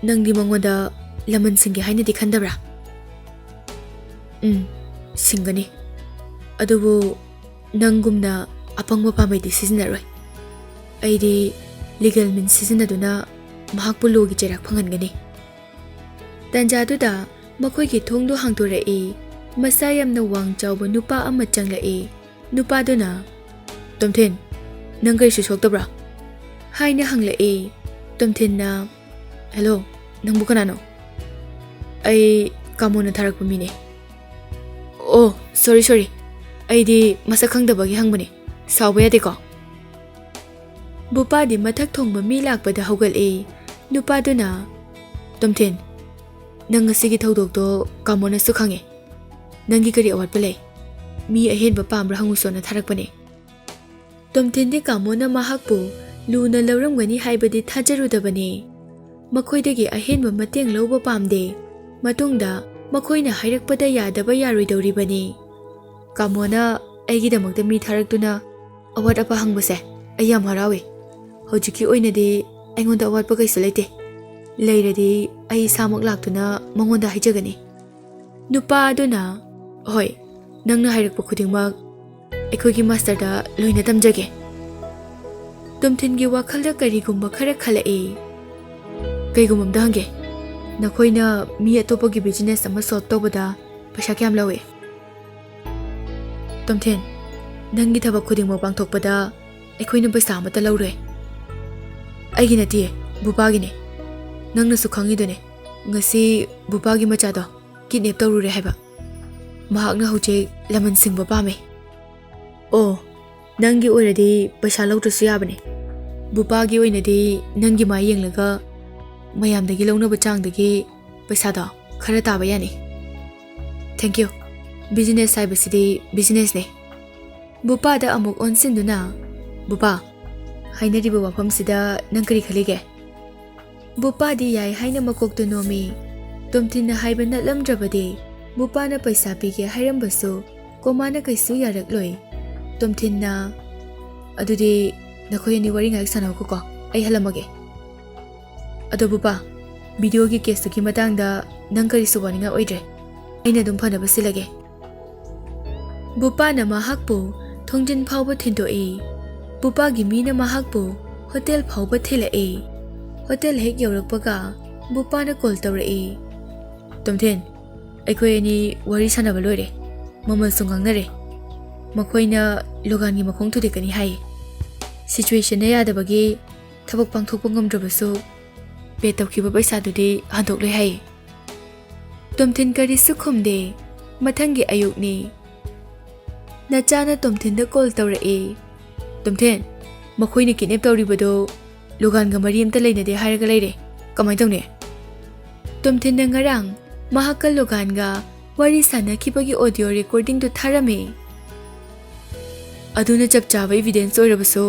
ꯅꯪꯗꯤ ꯃꯉꯣꯟꯗ ꯂꯃꯟ ꯁꯤꯡꯒꯦ ꯍꯥꯏꯅꯗꯤ ꯈꯟꯗꯕ꯭ꯔꯥ?" "ꯎꯝ, ꯁꯤꯡꯒꯅꯤ꯫ ꯑꯗꯨꯕꯨ ꯅꯪꯒꯨꯝꯅ ꯑꯄꯪꯕ ꯄꯥꯝꯕꯩꯗꯤ ꯁꯤꯖꯤꯟꯅꯔꯣꯏ꯫ ꯑꯩꯗꯤ legal means ꯁꯤꯖꯤꯟꯅꯗꯨꯅ ꯃꯍꯥꯛꯄꯨ lawꯒꯤ ꯆꯩꯔꯥꯛ ꯐꯪꯍꯟꯒꯅꯤ꯫" ꯇꯥꯟꯖꯥꯗꯨꯗ ꯃꯈꯣꯏꯒꯤ ꯊꯣꯡꯗꯨ ꯍꯥꯡꯗꯣꯔꯛꯏ꯫ ꯃꯁꯥ ꯌꯥꯝꯅ ꯋꯥꯡ ꯆꯥꯎꯕ ꯅꯨꯄꯥ ꯑꯃ ꯆꯪꯂꯛꯏ꯫ ꯅꯨꯄꯥꯗꯨꯅ, "ꯇꯣꯝꯊꯤꯟ, ꯅꯪ ꯀꯔꯤꯁꯨ ꯁꯣꯛꯇꯕ꯭ꯔꯥ?" ꯍꯥꯏꯅ ꯍꯪꯂꯛꯏ꯫ ꯇꯣꯝꯊꯤꯟꯅ, "Hello, ꯅꯪꯕꯨ ꯀꯅꯥꯅꯣ?" "ꯑꯩ ꯀꯥꯃꯣꯅ ꯊꯥꯔꯛꯄ ꯃꯤꯅꯦ꯫" "ꯑꯣ, sorry, sorry꯫ ꯑꯩꯗꯤ ꯃꯁꯛ ꯈꯪꯗꯕꯒꯤ ꯍꯪꯕꯅꯦ꯫ ꯁꯥꯎꯕ ꯌꯥꯗꯦꯀꯣ꯫" ꯕꯨꯄꯥꯗꯤ ꯃꯊꯛ ꯊꯣꯡꯕ ꯃꯤ ꯂꯥꯛꯄꯗ ꯍꯧꯒꯠꯂꯦ꯫ ꯅꯨꯄꯥꯗꯨꯅ, "ꯇꯣꯝꯊꯤꯟ, ꯅꯪ ꯉꯁꯤꯒꯤ ꯊꯧꯗꯣꯛꯇꯣ ꯀꯥꯃꯣꯅꯁꯨ ꯈꯪꯉꯦ꯫ ꯅꯪꯒꯤ ꯀꯔꯤ ꯑꯋꯥꯠꯄ ꯂꯩ? ꯃꯤ ꯑꯍꯦꯟꯕ ꯄꯥꯝꯕ꯭ꯔꯥ ꯍꯪꯉꯨꯁꯣꯅ ꯊꯥꯔꯛꯄꯅꯦ꯫" ꯇꯣꯝꯊꯤꯟꯗꯤ ꯀꯥꯃꯣꯅ ꯃꯍꯥꯛꯄꯨ ꯂꯨꯅ ꯂꯧꯔꯝꯒꯅꯤ ꯍꯥꯏꯕꯗꯤ ꯊꯥꯖꯔꯨꯗꯕꯅꯤ꯫ ꯃꯈꯣꯏꯗꯒꯤ ꯑꯍꯦꯟꯕ ꯃꯇꯦꯡ ꯂꯧꯕ ꯄꯥꯝꯗꯦ꯫ ꯃꯇꯨꯡꯗ ꯃꯈꯣꯏꯅ ꯍꯥꯏꯔꯛꯄꯗ ꯌꯥꯗꯕ ꯌꯥꯔꯣꯏꯗꯧꯔꯤꯕꯅꯤ꯫ "ꯀꯥꯃꯣꯅ ꯑꯩꯒꯤꯗꯃꯛꯇ ꯃꯤ ꯊꯥꯔꯛꯇꯨꯅ ꯑꯋꯥꯠ ꯑꯄꯥ ꯍꯪꯕꯁꯦ ꯑꯩ ꯌꯥꯝ ꯍꯔꯥꯎꯏ꯫ ꯍꯧꯖꯤꯛꯀꯤ ꯑꯣꯏꯅꯗꯤ ꯑꯩꯉꯣꯟꯗ ꯑꯋꯥꯠꯄ ꯀꯩꯁꯨ ꯂꯩꯇꯦ꯫ ꯂꯩꯔꯗꯤ ꯑꯩ ꯏꯁꯥꯃꯛ ꯂꯥꯛꯇꯨꯅ ꯃꯉꯣꯟꯗ ꯍꯥꯏꯖꯒꯅꯤ꯫" ꯅꯨꯄꯥ ꯑꯗꯨꯅ, ꯍꯣꯏ, ꯅꯪꯅ ꯍꯥꯏꯔꯛꯄ ꯈꯨꯗꯤꯡꯃꯛ ꯑꯩꯈꯣꯏꯒꯤ ꯃꯥꯁꯇꯔꯗ ꯂꯣꯏꯅ ꯇꯝꯖꯒꯦ꯫ ꯇꯣꯝꯊꯤꯟꯒꯤ ꯋꯥꯈꯜꯗ ꯀꯔꯤꯒꯨꯝꯕ ꯈꯔ ꯈꯜꯂꯛꯏ꯫ ꯀꯩꯒꯨꯝꯕ ꯑꯝꯇ ꯍꯪꯒꯦ, ꯅꯈꯣꯏꯅ ꯃꯤ ꯑꯇꯣꯞꯄꯒꯤ ꯕꯤꯖꯤꯅꯦꯁ ꯑꯃ ꯁꯣꯜꯕ ꯇꯧꯕꯗ ꯄꯩꯁꯥ ꯀꯌꯥꯝ ꯂꯧꯏ? ꯇꯣꯝꯊꯤꯟ, ꯅꯪꯒꯤ ꯊꯕꯛ ꯈꯨꯗꯤꯡꯃꯛ ꯄꯥꯡꯊꯣꯛꯄꯗ ꯑꯩꯈꯣꯏꯅ ꯄꯩꯁꯥ ꯑꯃꯠꯇ ꯂꯧꯔꯣꯏ꯫ ꯑꯩꯒꯤ ꯅꯠꯇꯦ, ꯕꯨꯄꯥꯒꯤꯅꯦ꯫ ꯅꯪꯅꯁꯨ ꯈꯪꯉꯤꯗꯨꯅꯦ, ꯉꯁꯤ ꯕꯨꯄꯥꯒꯤ ꯃꯆꯥꯗꯣ ꯀꯤꯗꯅꯦꯞ ꯇꯧꯔꯨꯔꯦ ꯍꯥꯏꯕ꯫ ꯃꯍꯥꯛꯅ ꯍꯧꯖꯤꯛ ꯂꯃꯟ ꯁꯤꯡꯕ ꯄꯥꯝꯃꯦ꯫ ꯑꯣ, ꯅꯪꯒꯤ ꯑꯣꯏꯔꯗꯤ ꯄꯩꯁꯥ ꯂꯧꯗ꯭ꯔꯁꯨ ꯌꯥꯕꯅꯦ꯫ ꯕꯨꯄꯥꯒꯤ ꯑꯣꯏꯅꯗꯤ ꯅꯪꯒꯤ ꯃꯥꯏ ꯌꯦꯡꯂꯒ ꯃꯌꯥꯝꯗꯒꯤ ꯂꯧꯅꯕ ꯆꯥꯡꯗꯒꯤ ꯄꯩꯁꯥꯗꯣ ꯈꯔ ꯇꯥꯕ ꯌꯥꯅꯤ꯫ Thank you꯫ ꯕꯤꯖꯤꯅꯦꯁ ꯍꯥꯏꯕꯁꯤꯗꯤ ꯕꯤꯖꯤꯅꯦꯁꯅꯦ꯫ ꯕꯨꯄꯥꯗ ꯑꯃꯨꯛ ꯑꯣꯟꯁꯤꯟꯗꯨꯅ, "ꯕꯨꯄꯥ, ꯍꯥꯏꯅꯔꯤꯕ ꯋꯥꯐꯝꯁꯤꯗ ꯅꯪ ꯀꯔꯤ ꯈꯜꯂꯤꯒꯦ?" ꯕꯨꯄꯥꯗꯤ ꯌꯥꯏ ꯍꯥꯏꯅ ꯃꯀꯣꯛꯇ ꯅꯣꯝꯃꯤ꯫ ꯇꯣꯝꯊꯤꯟꯅ ꯍꯥꯏꯕ ꯅꯠꯂꯝꯗ꯭ꯔꯕꯗꯤ ꯕꯨꯄꯥꯅ ꯄꯩꯁꯥ ꯄꯤꯒꯦ ꯍꯥꯏꯔꯝꯕꯁꯨ ꯀꯣꯃꯥꯅ ꯀꯩꯁꯨ ꯌꯥꯔꯛꯂꯣꯏ꯫ ꯇꯣꯝꯊꯤꯟꯅ, "ꯑꯗꯨꯗꯤ ꯅꯈꯣꯏ ꯑꯅꯤ ꯋꯥꯔꯤ ꯉꯥꯏꯍꯥꯛ ꯁꯥꯟꯅꯧꯀꯣ, ꯑꯩ ꯍꯜꯂꯝꯃꯒꯦ꯫ ꯑꯗꯣ ꯕꯨꯄꯥ, ꯚꯤꯗꯤꯑꯣꯒꯤ ꯀꯦꯁꯇꯨꯒꯤ ꯃꯇꯥꯡꯗ ꯅꯪ ꯀꯔꯤꯁꯨ ꯋꯥꯅꯤꯡꯉꯥꯏ ꯑꯣꯏꯗ꯭ꯔꯦ꯫ ꯑꯩꯅ ꯑꯗꯨꯝ ꯐꯅꯕ ꯁꯤꯜꯂꯒꯦ꯫" ꯕꯨꯄꯥꯅ ꯃꯍꯥꯛꯄꯨ ꯊꯣꯡꯖꯤꯟ ꯐꯥꯎꯕ ꯊꯤꯟꯗꯣꯛꯏ꯫ ꯕꯨꯄꯥꯒꯤ ꯃꯤꯅ ꯃꯍꯥꯛꯄꯨ ꯍꯣꯇꯦꯜ ꯐꯥꯎꯕ ꯊꯤꯜꯂꯛꯏ꯫ ꯍꯣꯇꯦꯜ ꯍꯦꯛ ꯌꯧꯔꯛꯄꯒ ꯕꯨꯄꯥꯅ ꯀꯣꯜ ꯇꯧꯔꯛꯏ꯫ "ꯇꯣꯝꯊꯤꯟ, ꯑꯩꯈꯣꯏ ꯑꯅꯤ ꯋꯥꯔꯤ ꯁꯥꯟꯅꯕ ꯂꯣꯏꯔꯦ꯫ ꯃꯃꯜꯁꯨ ꯉꯥꯡꯅꯔꯦ꯫ ꯃꯈꯣꯏꯅ ꯂꯣꯒꯥꯟꯒꯤ ꯃꯈꯣꯡ ꯊꯨꯗꯦꯛꯀꯅꯤ ꯍꯥꯏ꯫ ꯁꯤꯆꯨꯋꯦꯁꯟꯅ ꯌꯥꯗꯕꯒꯤ ꯊꯕꯛ ꯄꯥꯡꯊꯣꯛꯄ ꯉꯝꯗ꯭ꯔꯕꯁꯨ ꯄꯦ ꯇꯧꯈꯤꯕ ꯄꯩꯁꯥꯗꯨꯗꯤ ꯍꯟꯗꯣꯛꯂꯣꯏ ꯍꯥꯏ꯫" ꯇꯣꯝꯊꯤꯟ ꯀꯔꯤꯁꯨ ꯈꯨꯝꯗꯦ꯫ ꯃꯊꯪꯒꯤ ꯑꯌꯨꯛꯅꯤ꯫ ꯅꯆꯥꯅ ꯇꯣꯝꯊꯤꯟꯗ ꯀꯣꯜ ꯇꯧꯔꯛꯏ꯫ "ꯇꯣꯝꯊꯤꯟ, ꯃꯈꯣꯏꯅ ꯀꯤꯗꯅꯦꯞ ꯇꯧꯔꯤꯕꯗꯣ ꯂꯣꯒꯥꯟꯒ ꯃꯔꯤ ꯑꯝꯇ ꯂꯩꯅꯗꯦ ꯍꯥꯏꯔꯒ ꯂꯩꯔꯦ꯫ ꯀꯃꯥꯏꯅ ꯇꯧꯅꯤ?" ꯇꯣꯝꯊꯤꯟꯅ ꯉꯔꯥꯡ ꯃꯍꯥꯛꯀ ꯂꯣꯒꯥꯟꯒ ꯋꯥꯔꯤ ꯁꯥꯟꯅꯈꯤꯕꯒꯤ ꯑꯣꯗꯤꯑꯣ ꯔꯦꯀꯣꯔꯗꯤꯡꯗꯨ ꯊꯥꯔꯝꯃꯤ꯫ "ꯑꯗꯨꯅ ꯆꯞ ꯆꯥꯕ ꯏꯚꯤꯗꯦꯟꯁ ꯑꯣꯏꯔꯕꯁꯨ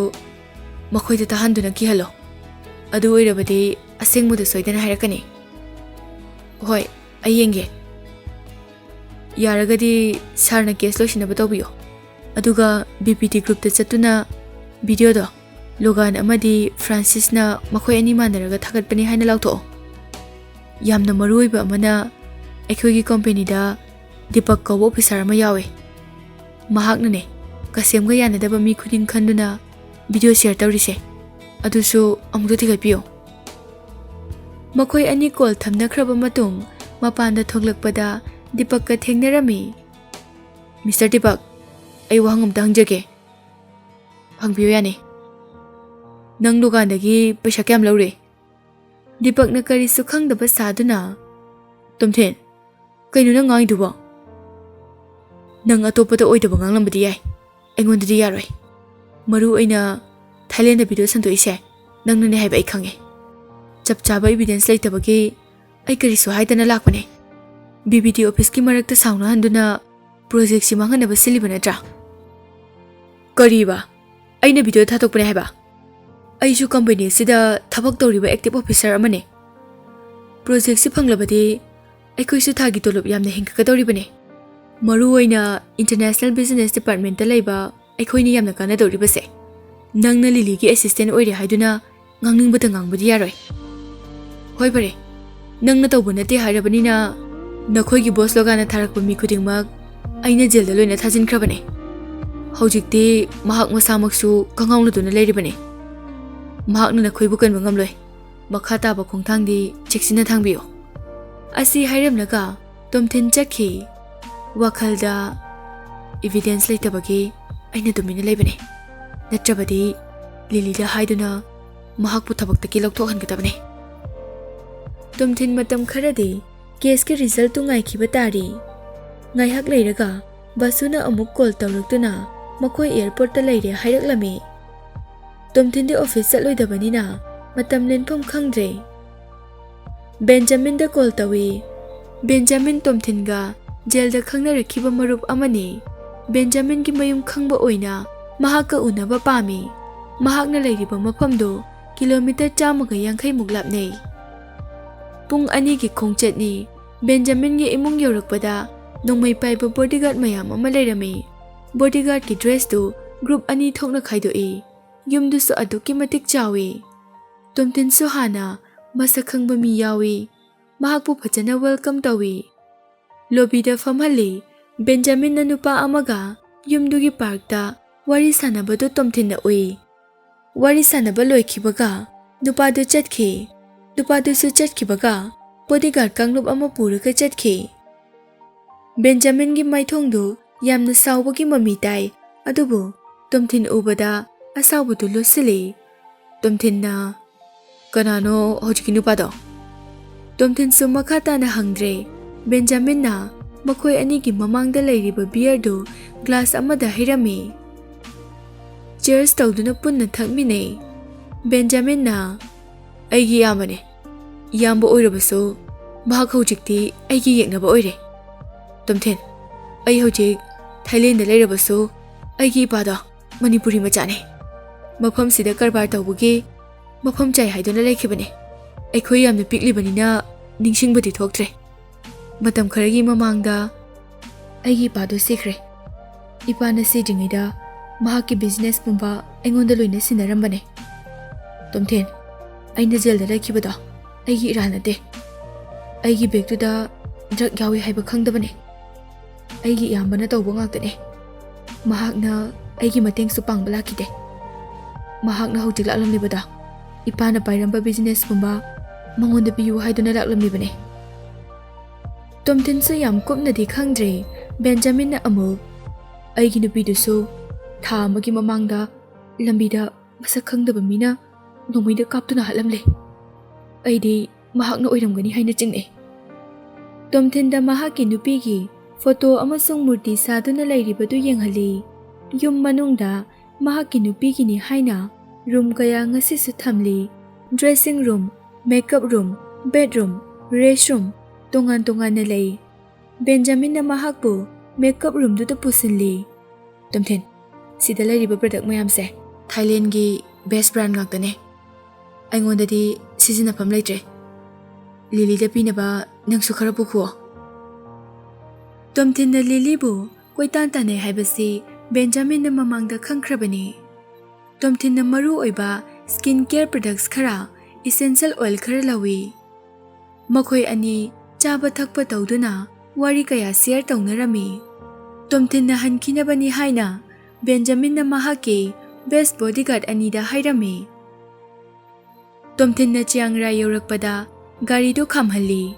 ꯃꯈꯣꯏꯗ ꯇꯥꯍꯟꯗꯨꯅ ꯀꯤꯍꯜꯂꯣ꯫ ꯑꯗꯨ ꯑꯣꯏꯔꯕꯗꯤ ꯑꯁꯦꯡꯕꯗꯨ ꯁꯣꯏꯗꯅ ꯍꯥꯏꯔꯛꯀꯅꯤ꯫" "ꯍꯣꯏ, ꯑꯩ ꯌꯦꯡꯒꯦ꯫ ꯌꯥꯔꯒꯗꯤ ꯁꯥꯔꯅ ꯀꯦꯁ ꯂꯣꯏꯁꯤꯟꯅꯕ ꯇꯧꯕꯤꯌꯣ꯫ ꯑꯗꯨꯒ ꯕꯤ ꯄꯤ ꯇꯤ ꯒ꯭ꯔꯨꯞꯇ ꯆꯠꯇꯨꯅ ꯚꯤꯗꯤꯑꯣꯗꯣ ꯂꯣꯒꯥꯟ ꯑꯃꯗꯤ ꯐ꯭ꯔꯥꯟꯁꯤꯁꯅ ꯃꯈꯣꯏ ꯑꯅꯤ ꯃꯥꯟꯅꯔꯒ ꯊꯥꯒꯠꯄꯅꯤ ꯍꯥꯏꯅ ꯂꯥꯎꯊꯣꯛꯑꯣ꯫ ꯌꯥꯝꯅ ꯃꯔꯨꯑꯣꯏꯕ ꯑꯃꯅ, ꯑꯩꯈꯣꯏꯒꯤ ꯀꯝꯄꯦꯅꯤꯗ ꯗꯤꯄꯛ ꯀꯧꯕ ꯑꯣꯐꯤꯁꯥꯔ ꯑꯃ ꯌꯥꯎꯋꯦ꯫ ꯃꯍꯥꯛꯅꯅꯦ, ꯀꯁꯦꯝꯒ ꯌꯥꯅꯗꯕ ꯃꯤ ꯈꯨꯗꯤꯡ ꯈꯟꯗꯨꯅ ꯚꯤꯗꯤꯑꯣ ꯁꯤꯌꯔ ꯇꯧꯔꯤꯁꯦ꯫ ꯑꯗꯨꯁꯨ ꯑꯃꯨꯛꯇ ꯊꯤꯒꯠꯄꯤꯌꯨ꯫ ꯃꯈꯣꯏ ꯑꯅꯤ ꯀꯣꯜ ꯊꯝꯅꯈ꯭ꯔꯕ ꯃꯇꯨꯡ ꯃꯄꯥꯟꯗ ꯊꯣꯛꯂꯛꯄꯗ ꯗꯤꯄꯛꯀ ꯊꯦꯡꯅꯔꯝꯃꯤ꯫ "ꯃꯤꯁꯇꯔ ꯗꯤꯄꯛ, ꯑꯩ ꯋꯥꯍꯪ ꯑꯝꯇ ꯍꯪꯖꯒꯦ꯫" "ꯍꯪꯕꯤꯌꯨ ꯌꯥꯅꯤ꯫" "ꯅꯪ ꯗꯨꯀꯥꯟꯗꯒꯤ ꯄꯩꯁꯥ ꯀꯌꯥꯝ ꯂꯧꯔꯦ?" ꯗꯤꯄꯛꯅ ꯀꯔꯤꯁꯨ ꯈꯪꯗꯕ ꯁꯥꯗꯨꯅ, "ꯇꯣꯝꯊꯤꯟ, ꯀꯩꯅꯣ ꯅꯪ ꯉꯥꯡꯉꯤꯗꯨꯕꯣ? ꯅꯪ ꯑꯇꯣꯞꯄꯗ ꯑꯣꯏꯗꯕ ꯉꯥꯡꯂꯝꯕꯗꯤ ꯌꯥꯏ, ꯑꯩꯉꯣꯟꯗꯗꯤ ꯌꯥꯔꯣꯏ꯫ ꯃꯔꯨ ꯑꯣꯏꯅ ꯊꯥꯏꯂꯦꯟꯗ ꯚꯤꯗꯤꯑꯣ ꯁꯟꯗꯣꯛꯏꯁꯦ ꯅꯪꯅꯅꯦ ꯍꯥꯏꯕ ꯑꯩ ꯈꯪꯉꯦ꯫ ꯆꯞ ꯆꯥꯕ ꯏꯚꯤꯗꯦꯟꯁ ꯂꯩꯇꯕꯒꯤ ꯑꯩ ꯀꯔꯤꯁꯨ ꯍꯥꯏꯗꯅ ꯂꯥꯛꯄꯅꯦ꯫ ꯕꯤ ꯕꯤ ꯗꯤ ꯑꯣꯐꯤꯁꯀꯤ ꯃꯔꯛꯇ ꯁꯥꯎꯅꯍꯟꯗꯨꯅ ꯄ꯭ꯔꯣꯖꯦꯛꯁꯤ ꯃꯥꯡꯍꯟꯅꯕ ꯁꯤꯜꯂꯤꯕ ꯅꯠꯇ꯭ꯔꯥ?" "ꯀꯔꯤꯕ? ꯑꯩꯅ ꯚꯤꯗꯤꯑꯣ ꯊꯥꯗꯣꯛꯄꯅꯦ ꯍꯥꯏꯕ? ꯑꯩꯁꯨ ꯀꯝꯄꯅꯤ ꯑꯁꯤꯗ ꯊꯕꯛ ꯇꯧꯔꯤꯕ ꯑꯦꯛꯇꯤꯚ ꯑꯣꯐꯤꯁꯥꯔ ꯑꯃꯅꯦ꯫ ꯄ꯭ꯔꯣꯖꯦꯛꯁꯤ ꯐꯪꯂꯕꯗꯤ ꯑꯩꯈꯣꯏꯁꯨ ꯊꯥꯒꯤ ꯇꯣꯂꯣꯞ ꯌꯥꯝꯅ ꯍꯦꯟꯒꯠꯀꯗꯧꯔꯤꯕꯅꯦ꯫ ꯃꯔꯨ ꯑꯣꯏꯅ ꯏꯟꯇꯔꯅꯦꯁꯅꯦꯜ ꯕꯤꯖꯤꯅꯦꯁ ꯗꯤꯄꯥꯔꯠꯃꯦꯟꯇ ꯂꯩꯕ ꯑꯩꯈꯣꯏꯅꯤ ꯌꯥꯝꯅ ꯀꯥꯟꯅꯗꯧꯔꯤꯕꯁꯦ꯫ ꯅꯪꯅ ꯂꯤꯂꯤꯒꯤ ꯑꯦꯁꯤꯁꯇꯦꯟ ꯑꯣꯏꯔꯦ ꯍꯥꯏꯗꯨꯅ ꯉꯥꯡꯅꯤꯡꯕꯇ ꯉꯥꯡꯕꯗꯤ ꯌꯥꯔꯣꯏ꯫" "ꯍꯣꯏ, ꯐꯔꯦ, ꯅꯪꯅ ꯇꯧꯕ ꯅꯠꯇꯦ ꯍꯥꯏꯔꯕꯅꯤꯅ ꯅꯈꯣꯏꯒꯤ ꯕꯣꯁ ꯂꯣꯒꯥꯅ ꯊꯥꯔꯛꯄ ꯃꯤ ꯈꯨꯗꯤꯡꯃꯛ ꯑꯩꯅ ꯖꯦꯜꯗ ꯂꯣꯏꯅ ꯊꯥꯖꯤꯟꯈ꯭ꯔꯕꯅꯦ꯫ ꯍꯧꯖꯤꯛꯇꯤ ꯃꯍꯥꯛ ꯃꯁꯥꯃꯛꯁꯨ ꯀꯉꯥꯎꯅꯗꯨꯅ ꯂꯩꯔꯤꯕꯅꯤ꯫ ꯃꯍꯥꯛꯅ ꯅꯈꯣꯏꯕꯨ ꯀꯟꯕ ꯉꯝꯂꯣꯏ꯫ ꯃꯈꯥ ꯇꯥꯕ ꯈꯣꯡꯊꯥꯡꯗꯤ ꯆꯦꯛꯁꯤꯟꯅ ꯊꯥꯡꯕꯤꯌꯨ꯫" ꯑꯁꯤ ꯍꯥꯏꯔꯝꯂꯒ ꯇꯣꯝꯊꯤꯟ ꯆꯠꯈꯤ꯫ ꯋꯥꯈꯜꯗ, "ꯏꯚꯤꯗꯦꯟꯁ ꯂꯩꯇꯕꯒꯤ ꯑꯩꯅ ꯇꯨꯃꯤꯟꯅ ꯂꯩꯕꯅꯦ, ꯅꯠꯇ꯭ꯔꯕꯗꯤ ꯂꯤꯂꯤꯗ ꯍꯥꯏꯗꯨꯅ ꯃꯍꯥꯛꯄꯨ ꯊꯕꯛꯇꯒꯤ ꯂꯧꯊꯣꯛꯍꯟꯒꯗꯕꯅꯦ꯫" ꯇꯣꯝꯊꯤꯟ ꯃꯇꯝ ꯈꯔꯗꯤ ꯀꯦꯁꯀꯤ ꯔꯤꯖꯜꯇꯨ ꯉꯥꯏꯈꯤꯕ ꯇꯥꯔꯤ꯫ ꯉꯥꯏꯍꯥꯛ ꯂꯩꯔꯒ ꯕꯥꯁꯨꯅ ꯑꯃꯨꯛ ꯀꯣꯜ ꯇꯧꯔꯛꯇꯨꯅ ꯃꯈꯣꯏ ꯑꯦꯌꯔꯄꯣꯔꯠꯇ ꯂꯩꯔꯦ ꯍꯥꯏꯔꯛꯂꯝꯃꯤ꯫ ꯇꯣꯝꯊꯤꯟꯗꯤ ꯑꯣꯐꯤꯁ ꯆꯠꯂꯣꯏꯗꯕꯅꯤꯅ ꯃꯇꯝ ꯂꯦꯟꯐꯝ ꯈꯪꯗ꯭ꯔꯦ꯫ ꯕꯦꯟꯖꯥꯃꯤꯟꯗ ꯀꯣꯜ ꯇꯧꯏ꯫ ꯕꯦꯟꯖꯥꯃꯤꯟ ꯇꯣꯝꯊꯤꯟꯒ ꯖꯦꯜꯗ ꯈꯪꯅꯔꯛꯈꯤꯕ ꯃꯔꯨꯞ ꯑꯃꯅꯤ꯫ ꯕꯦꯟꯖꯥꯃꯤꯟꯒꯤ ꯃꯌꯨꯝ ꯈꯪꯕ ꯑꯣꯏꯅ ꯃꯍꯥꯛꯀ ꯎꯅꯕ ꯄꯥꯝꯃꯤ꯫ ꯃꯍꯥꯛꯅ ꯂꯩꯔꯤꯕ ꯃꯐꯝꯗꯨ ꯀꯤꯂꯣꯃꯤꯇꯔ ꯆꯥꯝꯃꯒ ꯌꯥꯡꯈꯩꯃꯨꯛ ꯂꯥꯞꯅꯩ꯫ ꯄꯨꯡ ꯑꯅꯤꯒꯤ ꯈꯣꯡꯆꯠꯅꯤ꯫ ꯕꯦꯟꯖꯥꯃꯤꯟꯒꯤ ꯏꯃꯨꯡ ꯌꯧꯔꯛꯄꯗ ꯅꯣꯡꯃꯩ ꯄꯥꯏꯕ ꯕꯣꯗꯤꯒꯥꯔꯗ ꯃꯌꯥꯝ ꯑꯃ ꯂꯩꯔꯝꯃꯤ꯫ ꯕꯣꯗꯤꯒꯥꯔꯗꯀꯤ ꯗ꯭ꯔꯦꯁꯇꯨ ꯒ꯭ꯔꯨꯞ ꯑꯅꯤ ꯊꯣꯛꯅ ꯈꯥꯏꯗꯣꯛꯏ꯫ ꯌꯨꯝꯗꯨꯁꯨ ꯑꯗꯨꯛꯀꯤ ꯃꯇꯤꯛ ꯆꯥꯎꯏ꯫ ꯇꯣꯝꯊꯤꯟꯁꯨ ꯍꯥꯟꯅ ꯃꯁꯛ ꯈꯪꯕ ꯃꯤ ꯌꯥꯎꯏ꯫ ꯃꯍꯥꯛꯄꯨ ꯐꯖꯅ ꯋꯦꯜꯀꯝ ꯇꯧꯏ꯫ ꯂꯣꯕꯤꯗ ꯐꯝꯍꯜꯂꯤ꯫ ꯕꯦꯟꯖꯥꯃꯤꯟꯅ ꯅꯨꯄꯥ ꯑꯃꯒ ꯌꯨꯝꯗꯨꯒꯤ ꯄꯥꯔꯛꯇ ꯋꯥꯔꯤ ꯁꯥꯟꯅꯕꯗꯨ ꯇꯣꯝꯊꯤꯟꯅ ꯎꯏ꯫ ꯋꯥꯔꯤ ꯁꯥꯟꯅꯕ ꯂꯣꯏꯈꯤꯕꯒ ꯅꯨꯄꯥꯗꯨ ꯆꯠꯈꯤ꯫ ꯅꯨꯄꯥꯗꯨꯁꯨ ꯆꯠꯈꯤꯕꯒ ꯕꯣꯗꯤꯒꯥꯔꯗ ꯀꯥꯡꯂꯨꯞ ꯑꯃ ꯄꯨꯔꯒ ꯆꯠꯈꯤ꯫ ꯕꯦꯟꯖꯥꯃꯤꯟꯒꯤ ꯃꯥꯏꯊꯣꯡꯗꯨ ꯌꯥꯝꯅ ꯁꯥꯎꯕꯒꯤ ꯃꯃꯤ ꯇꯥꯏ, ꯑꯗꯨꯕꯨ ꯇꯣꯝꯊꯤꯟ ꯎꯕꯗ ꯑꯁꯥꯎꯕꯗꯨ ꯂꯣꯠꯁꯤꯜꯂꯤ꯫ ꯇꯣꯝꯊꯤꯟꯅ, "ꯀꯅꯥꯅꯣ ꯍꯧꯖꯤꯛꯀꯤ ꯅꯨꯄꯥꯗꯣ?" ꯇꯣꯝꯊꯤꯟꯁꯨ ꯃꯈꯥ ꯇꯥꯅ ꯍꯪꯗ꯭ꯔꯦ꯫ ꯕꯦꯟꯖꯥꯃꯤꯟꯅ ꯃꯈꯣꯏ ꯑꯅꯤꯒꯤ ꯃꯃꯥꯡꯗ ꯂꯩꯔꯤꯕ ꯕꯤꯌꯔꯗꯨ ꯒ꯭ꯂꯥꯁ ꯑꯃꯗ ꯍꯩꯔꯝꯃꯤ꯫ ꯆꯤꯌꯔꯁ ꯇꯧꯗꯨꯅ ꯄꯨꯟꯅ ꯊꯛꯃꯤꯟꯅꯩ꯫ ꯕꯦꯟꯖꯥꯃꯤꯟꯅ, "ꯑꯩꯒꯤ ꯏꯌꯥꯝꯕꯅꯦ꯫ ꯏꯌꯥꯝꯕ ꯑꯣꯏꯔꯕꯁꯨ ꯃꯍꯥꯛ ꯍꯧꯖꯤꯛꯇꯤ ꯑꯩꯒꯤ ꯌꯦꯛꯅꯕ ꯑꯣꯏꯔꯦ꯫ ꯇꯣꯝꯊꯤꯟ, ꯑꯩ ꯍꯧꯖꯤꯛ ꯊꯥꯏꯂꯦꯟꯗ ꯂꯩꯔꯕꯁꯨ ꯑꯩꯒꯤ ꯏꯄꯥꯗꯣ ꯃꯅꯤꯄꯨꯔꯤ ꯃꯆꯥꯅꯦ꯫ ꯃꯐꯝꯁꯤꯗ ꯀꯔꯕꯥꯔ ꯇꯧꯕꯒꯤ ꯃꯐꯝ ꯆꯥꯏ ꯍꯥꯏꯗꯨꯅ ꯂꯩꯈꯤꯕꯅꯦ꯫ ꯑꯩꯈꯣꯏ ꯌꯥꯝꯅ ꯄꯤꯛꯂꯤꯕꯅꯤꯅ ꯅꯤꯡꯁꯤꯡꯕꯗꯤ ꯊꯣꯛꯇ꯭ꯔꯦ꯫ ꯃꯇꯝ ꯈꯔꯒꯤ ꯃꯃꯥꯡꯗ ꯑꯩꯒꯤ ꯏꯄꯥꯗꯣ ꯁꯤꯈ꯭ꯔꯦ꯫ ꯏꯄꯥꯅ ꯁꯤꯗ꯭ꯔꯤꯉꯩꯗ ꯃꯍꯥꯛꯀꯤ ꯕꯤꯖꯤꯅꯦꯁ ꯄꯨꯝꯕ ꯑꯩꯉꯣꯟꯗ ꯂꯣꯏꯅ ꯁꯤꯟꯅꯔꯝꯕꯅꯦ꯫ ꯇꯣꯝꯊꯤꯟ, ꯑꯩꯅ ꯖꯦꯜꯗ ꯂꯩꯈꯤꯕꯗꯣ ꯑꯩꯒꯤ ꯏꯔꯥꯜ ꯅꯠꯇꯦ꯫ ꯑꯩꯒꯤ ꯕꯦꯒꯇꯨꯗ ꯗ꯭ꯔꯒ ꯌꯥꯎꯏ ꯍꯥꯏꯕ ꯈꯪꯗꯕꯅꯦ꯫ ꯑꯩꯒꯤ ꯏꯌꯥꯝꯕꯅ ꯇꯧꯕ ꯉꯥꯛꯇꯅꯦ꯫ ꯃꯍꯥꯛꯅ ꯑꯩꯒꯤ ꯃꯇꯦꯡꯁꯨ ꯄꯥꯡꯕ ꯂꯥꯛꯈꯤꯗꯦ꯫ ꯃꯍꯥꯛꯅ ꯍꯧꯖꯤꯛ ꯂꯥꯛꯂꯝꯂꯤꯕꯗꯣ ꯏꯄꯥꯅ ꯄꯥꯏꯔꯝꯕ ꯕꯤꯖꯤꯅꯦꯁ ꯄꯨꯝꯕ ꯃꯉꯣꯟꯗ ꯄꯤꯌꯨ ꯍꯥꯏꯗꯨꯅ ꯂꯥꯛꯂꯝꯂꯤꯕꯅꯦ꯫" ꯇꯣꯝꯊꯤꯟꯁꯨ ꯌꯥꯝ ꯀꯨꯞꯅꯗꯤ ꯈꯪꯗ꯭ꯔꯦ꯫ ꯕꯦꯟꯖꯥꯃꯤꯟꯅ ꯑꯃꯨꯛ, "ꯑꯩꯒꯤ ꯅꯨꯄꯤꯗꯨꯁꯨ ꯊꯥ ꯑꯃꯒꯤ ꯃꯃꯥꯡꯗ ꯂꯝꯕꯤꯗ ꯃꯁꯛ ꯈꯪꯗꯕ ꯃꯤꯅ ꯅꯣꯡꯃꯩꯗ ꯀꯥꯞꯇꯨꯅ ꯍꯥꯠꯂꯝꯂꯦ꯫ ꯑꯩꯗꯤ ꯃꯍꯥꯛꯅ ꯑꯣꯏꯔꯝꯒꯅꯤ ꯍꯥꯏꯅ ꯆꯤꯡꯅꯩ꯫" ꯇꯣꯝꯊꯤꯟꯗ ꯃꯍꯥꯛꯀꯤ ꯅꯨꯄꯤꯒꯤ ꯐꯣꯇꯣ ꯑꯃꯁꯨꯡ ꯃꯨꯔꯇꯤ ꯁꯥꯗꯨꯅ ꯂꯩꯔꯤꯕꯗꯨ ꯌꯦꯡꯍꯜꯂꯤ꯫ ꯌꯨꯝ ꯃꯅꯨꯡꯗ ꯃꯍꯥꯛꯀꯤ ꯅꯨꯄꯤꯒꯤꯅꯤ ꯍꯥꯏꯅ ꯔꯨꯝ ꯀꯌꯥ ꯉꯁꯤꯁꯨ ꯊꯝꯂꯤ꯫ Dressing room, makeup room, bedroom, rest room ꯇꯣꯉꯥꯟ ꯇꯣꯉꯥꯟꯅ ꯂꯩ꯫ ꯕꯦꯟꯖꯥꯃꯤꯟꯅ ꯃꯍꯥꯛꯄꯨ ꯃꯦꯀꯞ ꯔꯨꯝꯗꯨꯗ ꯄꯨꯁꯤꯜꯂꯤ꯫ "ꯇꯣꯝꯊꯤꯟ, ꯁꯤꯗ ꯂꯩꯔꯤꯕ ꯄ꯭ꯔꯗꯛ ꯃꯌꯥꯝꯁꯦ ꯊꯥꯏꯂꯦꯟꯒꯤ ꯕꯦꯁ ꯕ꯭ꯔꯥꯟ ꯉꯥꯛꯇꯅꯦ꯫ ꯑꯩꯉꯣꯟꯗꯗꯤ ꯁꯤꯖꯤꯟꯅꯐꯝ ꯂꯩꯇ꯭ꯔꯦ꯫ ꯂꯤꯂꯤꯗ ꯄꯤꯅꯕ ꯅꯪꯁꯨ ꯈꯔ ꯄꯨꯈꯣꯛꯑꯣ꯫" ꯇꯣꯝꯊꯤꯟꯅ ꯂꯤꯂꯤꯕꯨ ꯀꯣꯏꯇꯥꯟ ꯇꯥꯟꯅꯩ ꯍꯥꯏꯕꯁꯤ ꯕꯦꯟꯖꯥꯃꯤꯟꯅ ꯃꯃꯥꯡꯗ ꯈꯪꯈ꯭ꯔꯕꯅꯤ꯫ ꯇꯣꯝꯊꯤꯟꯅ ꯃꯔꯨ ꯑꯣꯏꯕ ꯁ꯭ꯀꯤꯟ ꯀꯦꯌꯔ ꯄ꯭ꯔꯗꯛꯁ ꯈꯔ, ꯏꯁꯦꯟꯁꯤꯌꯦꯜ ꯑꯣꯏꯜ ꯈꯔ ꯂꯧꯏ꯫ ꯃꯈꯣꯏ ꯑꯅꯤ ꯆꯥꯕ ꯊꯛꯄ ꯇꯧꯗꯨꯅ ꯋꯥꯔꯤ ꯀꯌꯥ ꯁꯤꯌꯔ ꯇꯧꯅꯔꯝꯃꯤ꯫ ꯇꯣꯝꯊꯤꯟꯅ ꯍꯟꯈꯤꯅꯕꯅꯤ ꯍꯥꯏꯅ ꯕꯦꯟꯖꯥꯃꯤꯟꯅ ꯃꯍꯥꯛꯀꯤ ꯕꯦꯁ ꯕꯣꯗꯤꯒꯥꯔꯗ ꯑꯅꯤꯗ ꯍꯥꯏꯔꯝꯃꯤ꯫ ꯇꯣꯝꯊꯤꯟꯅ ꯆꯤꯌꯥꯡꯔꯥꯏ ꯌꯧꯔꯛꯄꯗ ꯒꯥꯔꯤꯗꯨ ꯈꯥꯝꯍꯜꯂꯤ꯫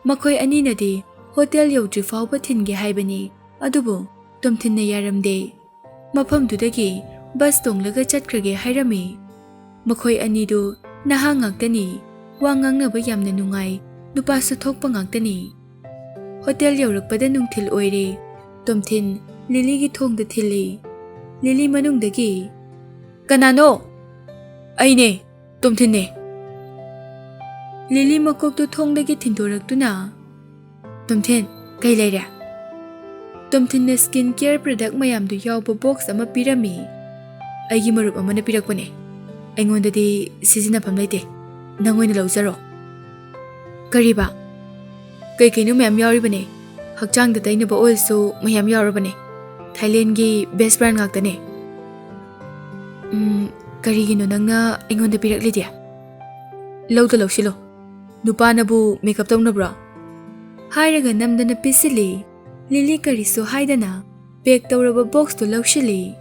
ꯃꯈꯣꯏ ꯑꯅꯤꯅꯗꯤ ꯍꯣꯇꯦꯜ ꯌꯧꯗ꯭ꯔꯤ ꯐꯥꯎꯕ ꯊꯤꯟꯒꯦ ꯍꯥꯏꯕꯅꯤ, ꯑꯗꯨꯕꯨ ꯇꯣꯝꯊꯤꯟꯅ ꯌꯥꯔꯝꯗꯦ꯫ ꯃꯐꯝꯗꯨꯗꯒꯤ ꯕꯁ ꯇꯣꯡꯂꯒ ꯆꯠꯈ꯭ꯔꯒꯦ ꯍꯥꯏꯔꯝꯃꯤ꯫ ꯃꯈꯣꯏ ꯑꯅꯤꯗꯨ ꯅꯍꯥ ꯉꯥꯛꯇꯅꯤ, ꯋꯥ ꯉꯥꯡꯅꯕ ꯌꯥꯝꯅ ꯅꯨꯡꯉꯥꯏ, ꯅꯨꯄꯥꯁꯨ ꯊꯣꯛꯄ ꯉꯥꯛꯇꯅꯤ꯫ ꯍꯣꯇꯦꯜ ꯌꯧꯔꯛꯄꯗ ꯅꯨꯡꯊꯤꯜ ꯑꯣꯏꯔꯦ꯫ ꯇꯣꯝꯊꯤꯟ ꯂꯤꯂꯤꯒꯤ ꯊꯣꯡꯗ ꯊꯤꯜꯂꯤ꯫ ꯂꯤꯂꯤ ꯃꯅꯨꯡꯗꯒꯤ, "ꯀꯅꯥꯅꯣ?" "ꯑꯩꯅꯦ, ꯇꯣꯝꯊꯤꯟꯅꯦ꯫" ꯂꯤꯂꯤ ꯃꯀꯣꯛꯇꯨ ꯊꯣꯡꯗꯒꯤ ꯊꯤꯟꯗꯣꯔꯛꯇꯨꯅ, "ꯇꯣꯝꯊꯤꯟ, ꯀꯩ ꯂꯩꯔꯦ?" ꯇꯣꯝꯊꯤꯟꯅ ꯁ꯭ꯀꯤꯟ ꯀꯦꯌꯔ ꯄ꯭ꯔꯗꯛ ꯃꯌꯥꯝꯗꯨ ꯌꯥꯎꯕ ꯕꯣꯛꯁ ꯑꯃ ꯄꯤꯔꯝꯃꯤ꯫ "ꯑꯩꯒꯤ ꯃꯔꯨꯞ ꯑꯃꯅ ꯄꯤꯔꯛꯄꯅꯦ꯫ ꯑꯩꯉꯣꯟꯗꯗꯤ ꯁꯤꯖꯤꯟꯅꯐꯝ ꯂꯩꯇꯦ꯫ ꯅꯪ ꯑꯣꯏꯅ ꯂꯧꯖꯔꯣ꯫" "ꯀꯔꯤꯕ?" "ꯀꯩ ꯀꯩꯅꯣ ꯃꯌꯥꯝ ꯌꯥꯎꯔꯤꯕꯅꯦ꯫ ꯍꯛꯆꯥꯡꯗ ꯇꯩꯅꯕ ꯑꯣꯏꯜꯁꯨ ꯃꯌꯥꯝ ꯌꯥꯎꯔꯕꯅꯦ꯫ ꯊꯥꯏꯂꯦꯟꯒꯤ ꯕꯦꯁ ꯕ꯭ꯔꯥꯟ ꯉꯥꯛꯇꯅꯦ꯫" "ꯎꯝ, ꯀꯔꯤꯒꯤꯅꯣ ꯅꯪꯅ ꯑꯩꯉꯣꯟꯗ ꯄꯤꯔꯛꯂꯤꯗꯤ?" "ꯂꯧꯗ ꯂꯧꯁꯤꯜꯂꯣ꯫ ꯅꯨꯄꯥꯅꯕꯨ ꯃꯦꯀꯞ ꯇꯧꯅꯕ꯭ꯔꯣ?" ꯍꯥꯏꯔꯒ ꯅꯝꯗꯅ ꯄꯤꯁꯤꯜꯂꯤ꯫ ꯂꯤꯂꯤ ꯀꯔꯤꯁꯨ ꯍꯥꯏꯗꯅ ꯄꯦꯛ ꯇꯧꯔꯕ ꯕꯣꯛꯁꯇꯨ ꯂꯧꯁꯤꯜꯂꯤ꯫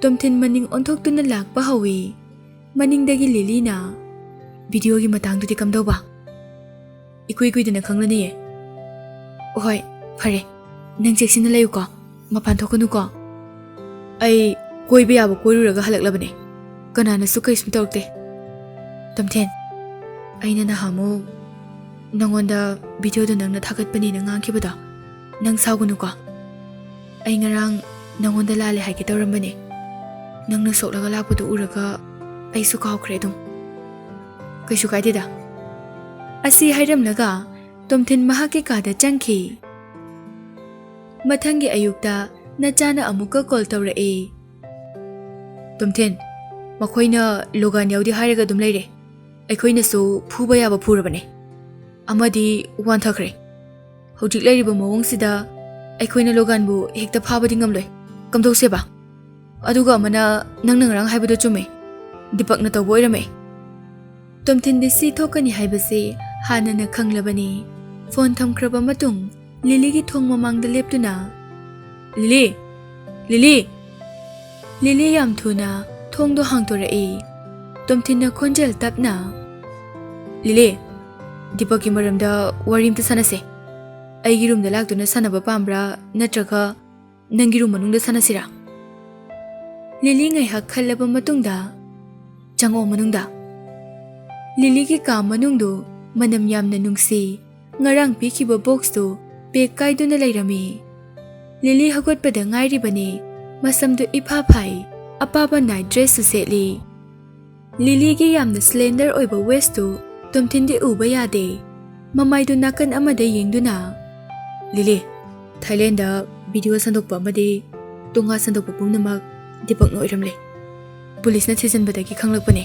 ꯇꯣꯝꯊꯤꯟ ꯃꯅꯤꯡ ꯑꯣꯟꯊꯣꯛꯇꯨꯅ ꯂꯥꯛꯄ ꯍꯧꯏ꯫ ꯃꯅꯤꯡꯗꯒꯤ ꯂꯤꯂꯤꯅ, "ꯚꯤꯗꯤꯑꯣꯒꯤ ꯃꯇꯥꯡꯗꯨꯗꯤ ꯀꯝꯗꯧꯕ?" "ꯏꯀꯨꯏ ꯀꯨꯏꯗꯅ ꯈꯪꯂꯅꯤꯌꯦ꯫" "ꯍꯣꯏ, ꯐꯔꯦ꯫ ꯅꯪ ꯆꯦꯛꯁꯤꯟꯅ ꯂꯩꯌꯨꯀꯣ꯫ ꯃꯄꯥꯟ ꯊꯣꯛꯀꯅꯨꯀꯣ꯫" "ꯑꯩ ꯀꯣꯏꯕ ꯌꯥꯕ ꯀꯣꯏꯔꯨꯔꯒ ꯍꯜꯂꯛꯂꯕꯅꯦ꯫ ꯀꯅꯥꯅꯁꯨ ꯀꯩꯁꯨꯝ ꯇꯧꯔꯛꯇꯦ꯫" "ꯇꯣꯝꯊꯤꯟ, ꯑꯩꯅ ꯅꯍꯥꯟꯃꯨꯛ ꯅꯪꯉꯣꯟꯗ ꯚꯤꯗꯤꯑꯣꯗꯣ ꯅꯪꯅ ꯊꯥꯒꯠꯄꯅꯦꯅ ꯉꯥꯡꯈꯤꯕꯗꯣ, ꯅꯪ ꯁꯥꯎꯒꯅꯨꯀꯣ꯫ ꯑꯩ ꯉꯔꯥꯡ ꯅꯪꯉꯣꯟꯗ ꯂꯥꯜꯂꯦ ꯍꯥꯏꯒꯦ ꯇꯧꯔꯝꯕꯅꯦ꯫ ꯅꯪꯅ ꯁꯣꯛꯂꯒ ꯂꯥꯛꯄꯗꯣ ꯎꯔꯒ ꯑꯩꯁꯨ ꯀꯥꯎꯈ꯭ꯔꯦ ꯑꯗꯨꯝ꯫ ꯀꯩꯁꯨ ꯀꯥꯏꯗꯦꯗ꯫" ꯑꯁꯤ ꯍꯥꯏꯔꯝꯂꯒ ꯇꯣꯝꯊꯤꯟ ꯃꯍꯥꯛꯀꯤ ꯀꯥꯗ ꯆꯪꯈꯤ꯫ ꯃꯊꯪꯒꯤ ꯑꯌꯨꯛꯇ ꯅꯆꯥꯅ ꯑꯃꯨꯛꯀ ꯀꯣꯜ ꯇꯧꯔꯛꯏ꯫ "ꯇꯣꯝꯊꯤꯟ, ꯃꯈꯣꯏꯅ ꯂꯣꯒꯥꯟ ꯌꯥꯎꯗꯦ ꯍꯥꯏꯔꯒ ꯑꯗꯨꯝ ꯂꯩꯔꯦ꯫ ꯑꯩꯈꯣꯏꯅꯁꯨ ꯐꯨꯕ ꯌꯥꯕ ꯐꯨꯔꯕꯅꯦ꯫ ꯑꯃꯗꯤ ꯋꯥꯟꯊꯈ꯭ꯔꯦ꯫ ꯍꯧꯖꯤꯛ ꯂꯩꯔꯤꯕ ꯃꯑꯣꯡꯁꯤꯗ ꯑꯩꯈꯣꯏꯅ ꯂꯣꯒꯥꯟꯕꯨ ꯍꯦꯛꯇ ꯐꯥꯕꯗꯤ ꯉꯝꯂꯣꯏ꯫ ꯀꯝꯗꯧꯁꯦꯕ? ꯑꯗꯨꯒ ꯑꯃꯅ, ꯅꯪꯅ ꯉꯔꯥꯡ ꯍꯥꯏꯕꯗꯣ ꯆꯨꯝꯃꯦ꯫ ꯗꯤꯄꯛꯅ ꯇꯧꯕ ꯑꯣꯏꯔꯝꯃꯦ꯫" ꯇꯣꯝꯊꯤꯟꯗꯤ ꯁꯤ ꯊꯣꯛꯀꯅꯤ ꯍꯥꯏꯕꯁꯤ ꯍꯥꯟꯅꯅ ꯈꯪꯂꯕꯅꯤ꯫ ꯐꯣꯟ ꯊꯝꯈ꯭ꯔꯕ ꯃꯇꯨꯡ ꯂꯤꯂꯤꯒꯤ ꯊꯣꯡ ꯃꯃꯥꯡꯗ ꯂꯦꯞꯇꯨꯅ, "ꯂꯤꯂꯤ! ꯂꯤꯂꯤ!" ꯂꯤꯂꯤ ꯌꯥꯝ ꯊꯨꯅ ꯊꯣꯡꯗꯣ ꯍꯥꯡꯗꯣꯔꯛꯏ꯫ ꯇꯣꯝꯊꯤꯟꯅ ꯈꯣꯟꯖꯦꯜ ꯇꯞꯅ, "ꯂꯤꯂꯤ, ꯗꯤꯄꯛꯀꯤ ꯃꯔꯝꯗ ꯋꯥꯔꯤ ꯑꯝꯇ ꯁꯥꯟꯅꯁꯦ꯫ ꯑꯩꯒꯤ ꯔꯨꯝꯗ ꯂꯥꯛꯇꯨꯅ ꯁꯥꯟꯅꯕ ꯄꯥꯝꯕ꯭ꯔꯥ, ꯅꯠꯇ꯭ꯔꯒ ꯅꯪꯒꯤ ꯔꯨꯝ ꯃꯅꯨꯡꯗ ꯁꯥꯟꯅꯁꯤꯔꯥ?" ꯂꯤꯂꯤ ꯉꯥꯏꯍꯥꯛ ꯈꯜꯂꯕ ꯃꯇꯨꯡꯗ, "ꯆꯪꯉꯛꯑꯣ ꯃꯅꯨꯡꯗ꯫" ꯂꯤꯂꯤꯒꯤ ꯀꯥ ꯃꯅꯨꯡꯗꯨ ꯃꯅꯝ ꯌꯥꯝꯅ ꯅꯨꯡꯁꯤ꯫ ꯉꯔꯥꯡ ꯄꯤꯈꯤꯕ ꯕꯣꯛꯁꯇꯨ ꯄꯦꯛ ꯀꯥꯏꯗꯨꯅ ꯂꯩꯔꯝꯃꯤ꯫ ꯂꯤꯂꯤ ꯍꯧꯒꯠꯄꯗ ꯉꯥꯏꯔꯤꯕꯅꯤ꯫ ꯃꯁꯝꯗꯨ ꯏꯐꯥ ꯐꯥꯏ, ꯑꯄꯥꯕ ꯅꯥꯏꯠ ꯗ꯭ꯔꯦꯁꯁꯨ ꯁꯦꯠꯂꯤ꯫ ꯂꯤꯂꯤꯒꯤ ꯌꯥꯝꯅ ꯁ꯭ꯂꯦꯟꯗꯔ ꯑꯣꯏꯕ ꯋꯦꯁꯇꯨ ꯇꯣꯝꯊꯤꯟꯗꯤ ꯎꯕ ꯌꯥꯗꯦ꯫ ꯃꯃꯥꯏꯗꯨ ꯅꯥꯀꯟ ꯑꯃꯗ ꯌꯦꯡꯗꯨꯅ, "ꯂꯤꯂꯤ, ꯊꯥꯏꯂꯦꯟꯗ ꯚꯤꯗꯤꯑꯣ ꯁꯟꯗꯣꯛꯄ ꯑꯃꯗꯤ ꯇꯣꯉꯥ ꯁꯟꯗꯣꯛꯄ ꯄꯨꯝꯅꯃꯛ ꯗꯤꯄꯛꯅ ꯑꯣꯏꯔꯝꯂꯦ꯫ ꯄꯨꯂꯤꯁꯅ ꯊꯤꯖꯤꯟꯕꯗꯒꯤ ꯈꯪꯂꯛꯄꯅꯦ꯫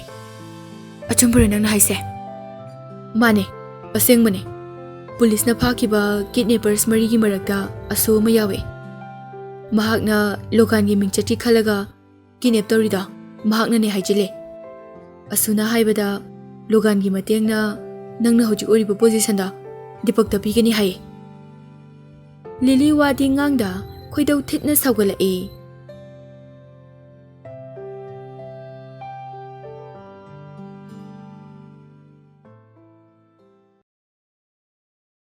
ꯑꯆꯨꯝꯕꯔꯣ ꯅꯪꯅ ꯍꯥꯏꯁꯦ?" "ꯃꯥꯅꯦ, ꯑꯁꯦꯡꯕꯅꯦ꯫ ꯄꯨꯂꯤꯁꯅ ꯐꯥꯈꯤꯕ ꯀꯤꯗꯅꯦꯄꯔꯁ ꯃꯔꯤꯒꯤ ꯃꯔꯛꯇ ꯑꯁꯨ ꯑꯃ ꯌꯥꯎꯋꯦ꯫ ꯃꯍꯥꯛꯅ ꯂꯣꯒꯥꯟꯒꯤ ꯃꯤꯡꯆꯠꯀꯤ ꯈꯜꯂꯒ ꯀꯤꯗꯅꯦꯞ ꯇꯧꯔꯤꯗꯣ ꯃꯍꯥꯛꯅꯅꯦ ꯍꯥꯏꯖꯤꯜꯂꯦ꯫ ꯑꯁꯨꯅ ꯍꯥꯏꯕꯗ ꯂꯣꯒꯥꯟꯒꯤ ꯃꯇꯦꯡꯅ ꯅꯪꯅ ꯍꯧꯖꯤꯛ ꯑꯣꯏꯔꯤꯕ ꯄꯣꯖꯤꯁꯟꯗꯣ ꯗꯤꯄꯛꯇ ꯄꯤꯒꯅꯤ ꯍꯥꯏꯌꯦ꯫" ꯂꯤꯂꯤ ꯋꯥꯗꯤ ꯉꯥꯡꯗ ꯈꯣꯏꯗꯧ ꯊꯤꯠꯅ ꯁꯥꯎꯒꯠꯂꯛꯏ꯫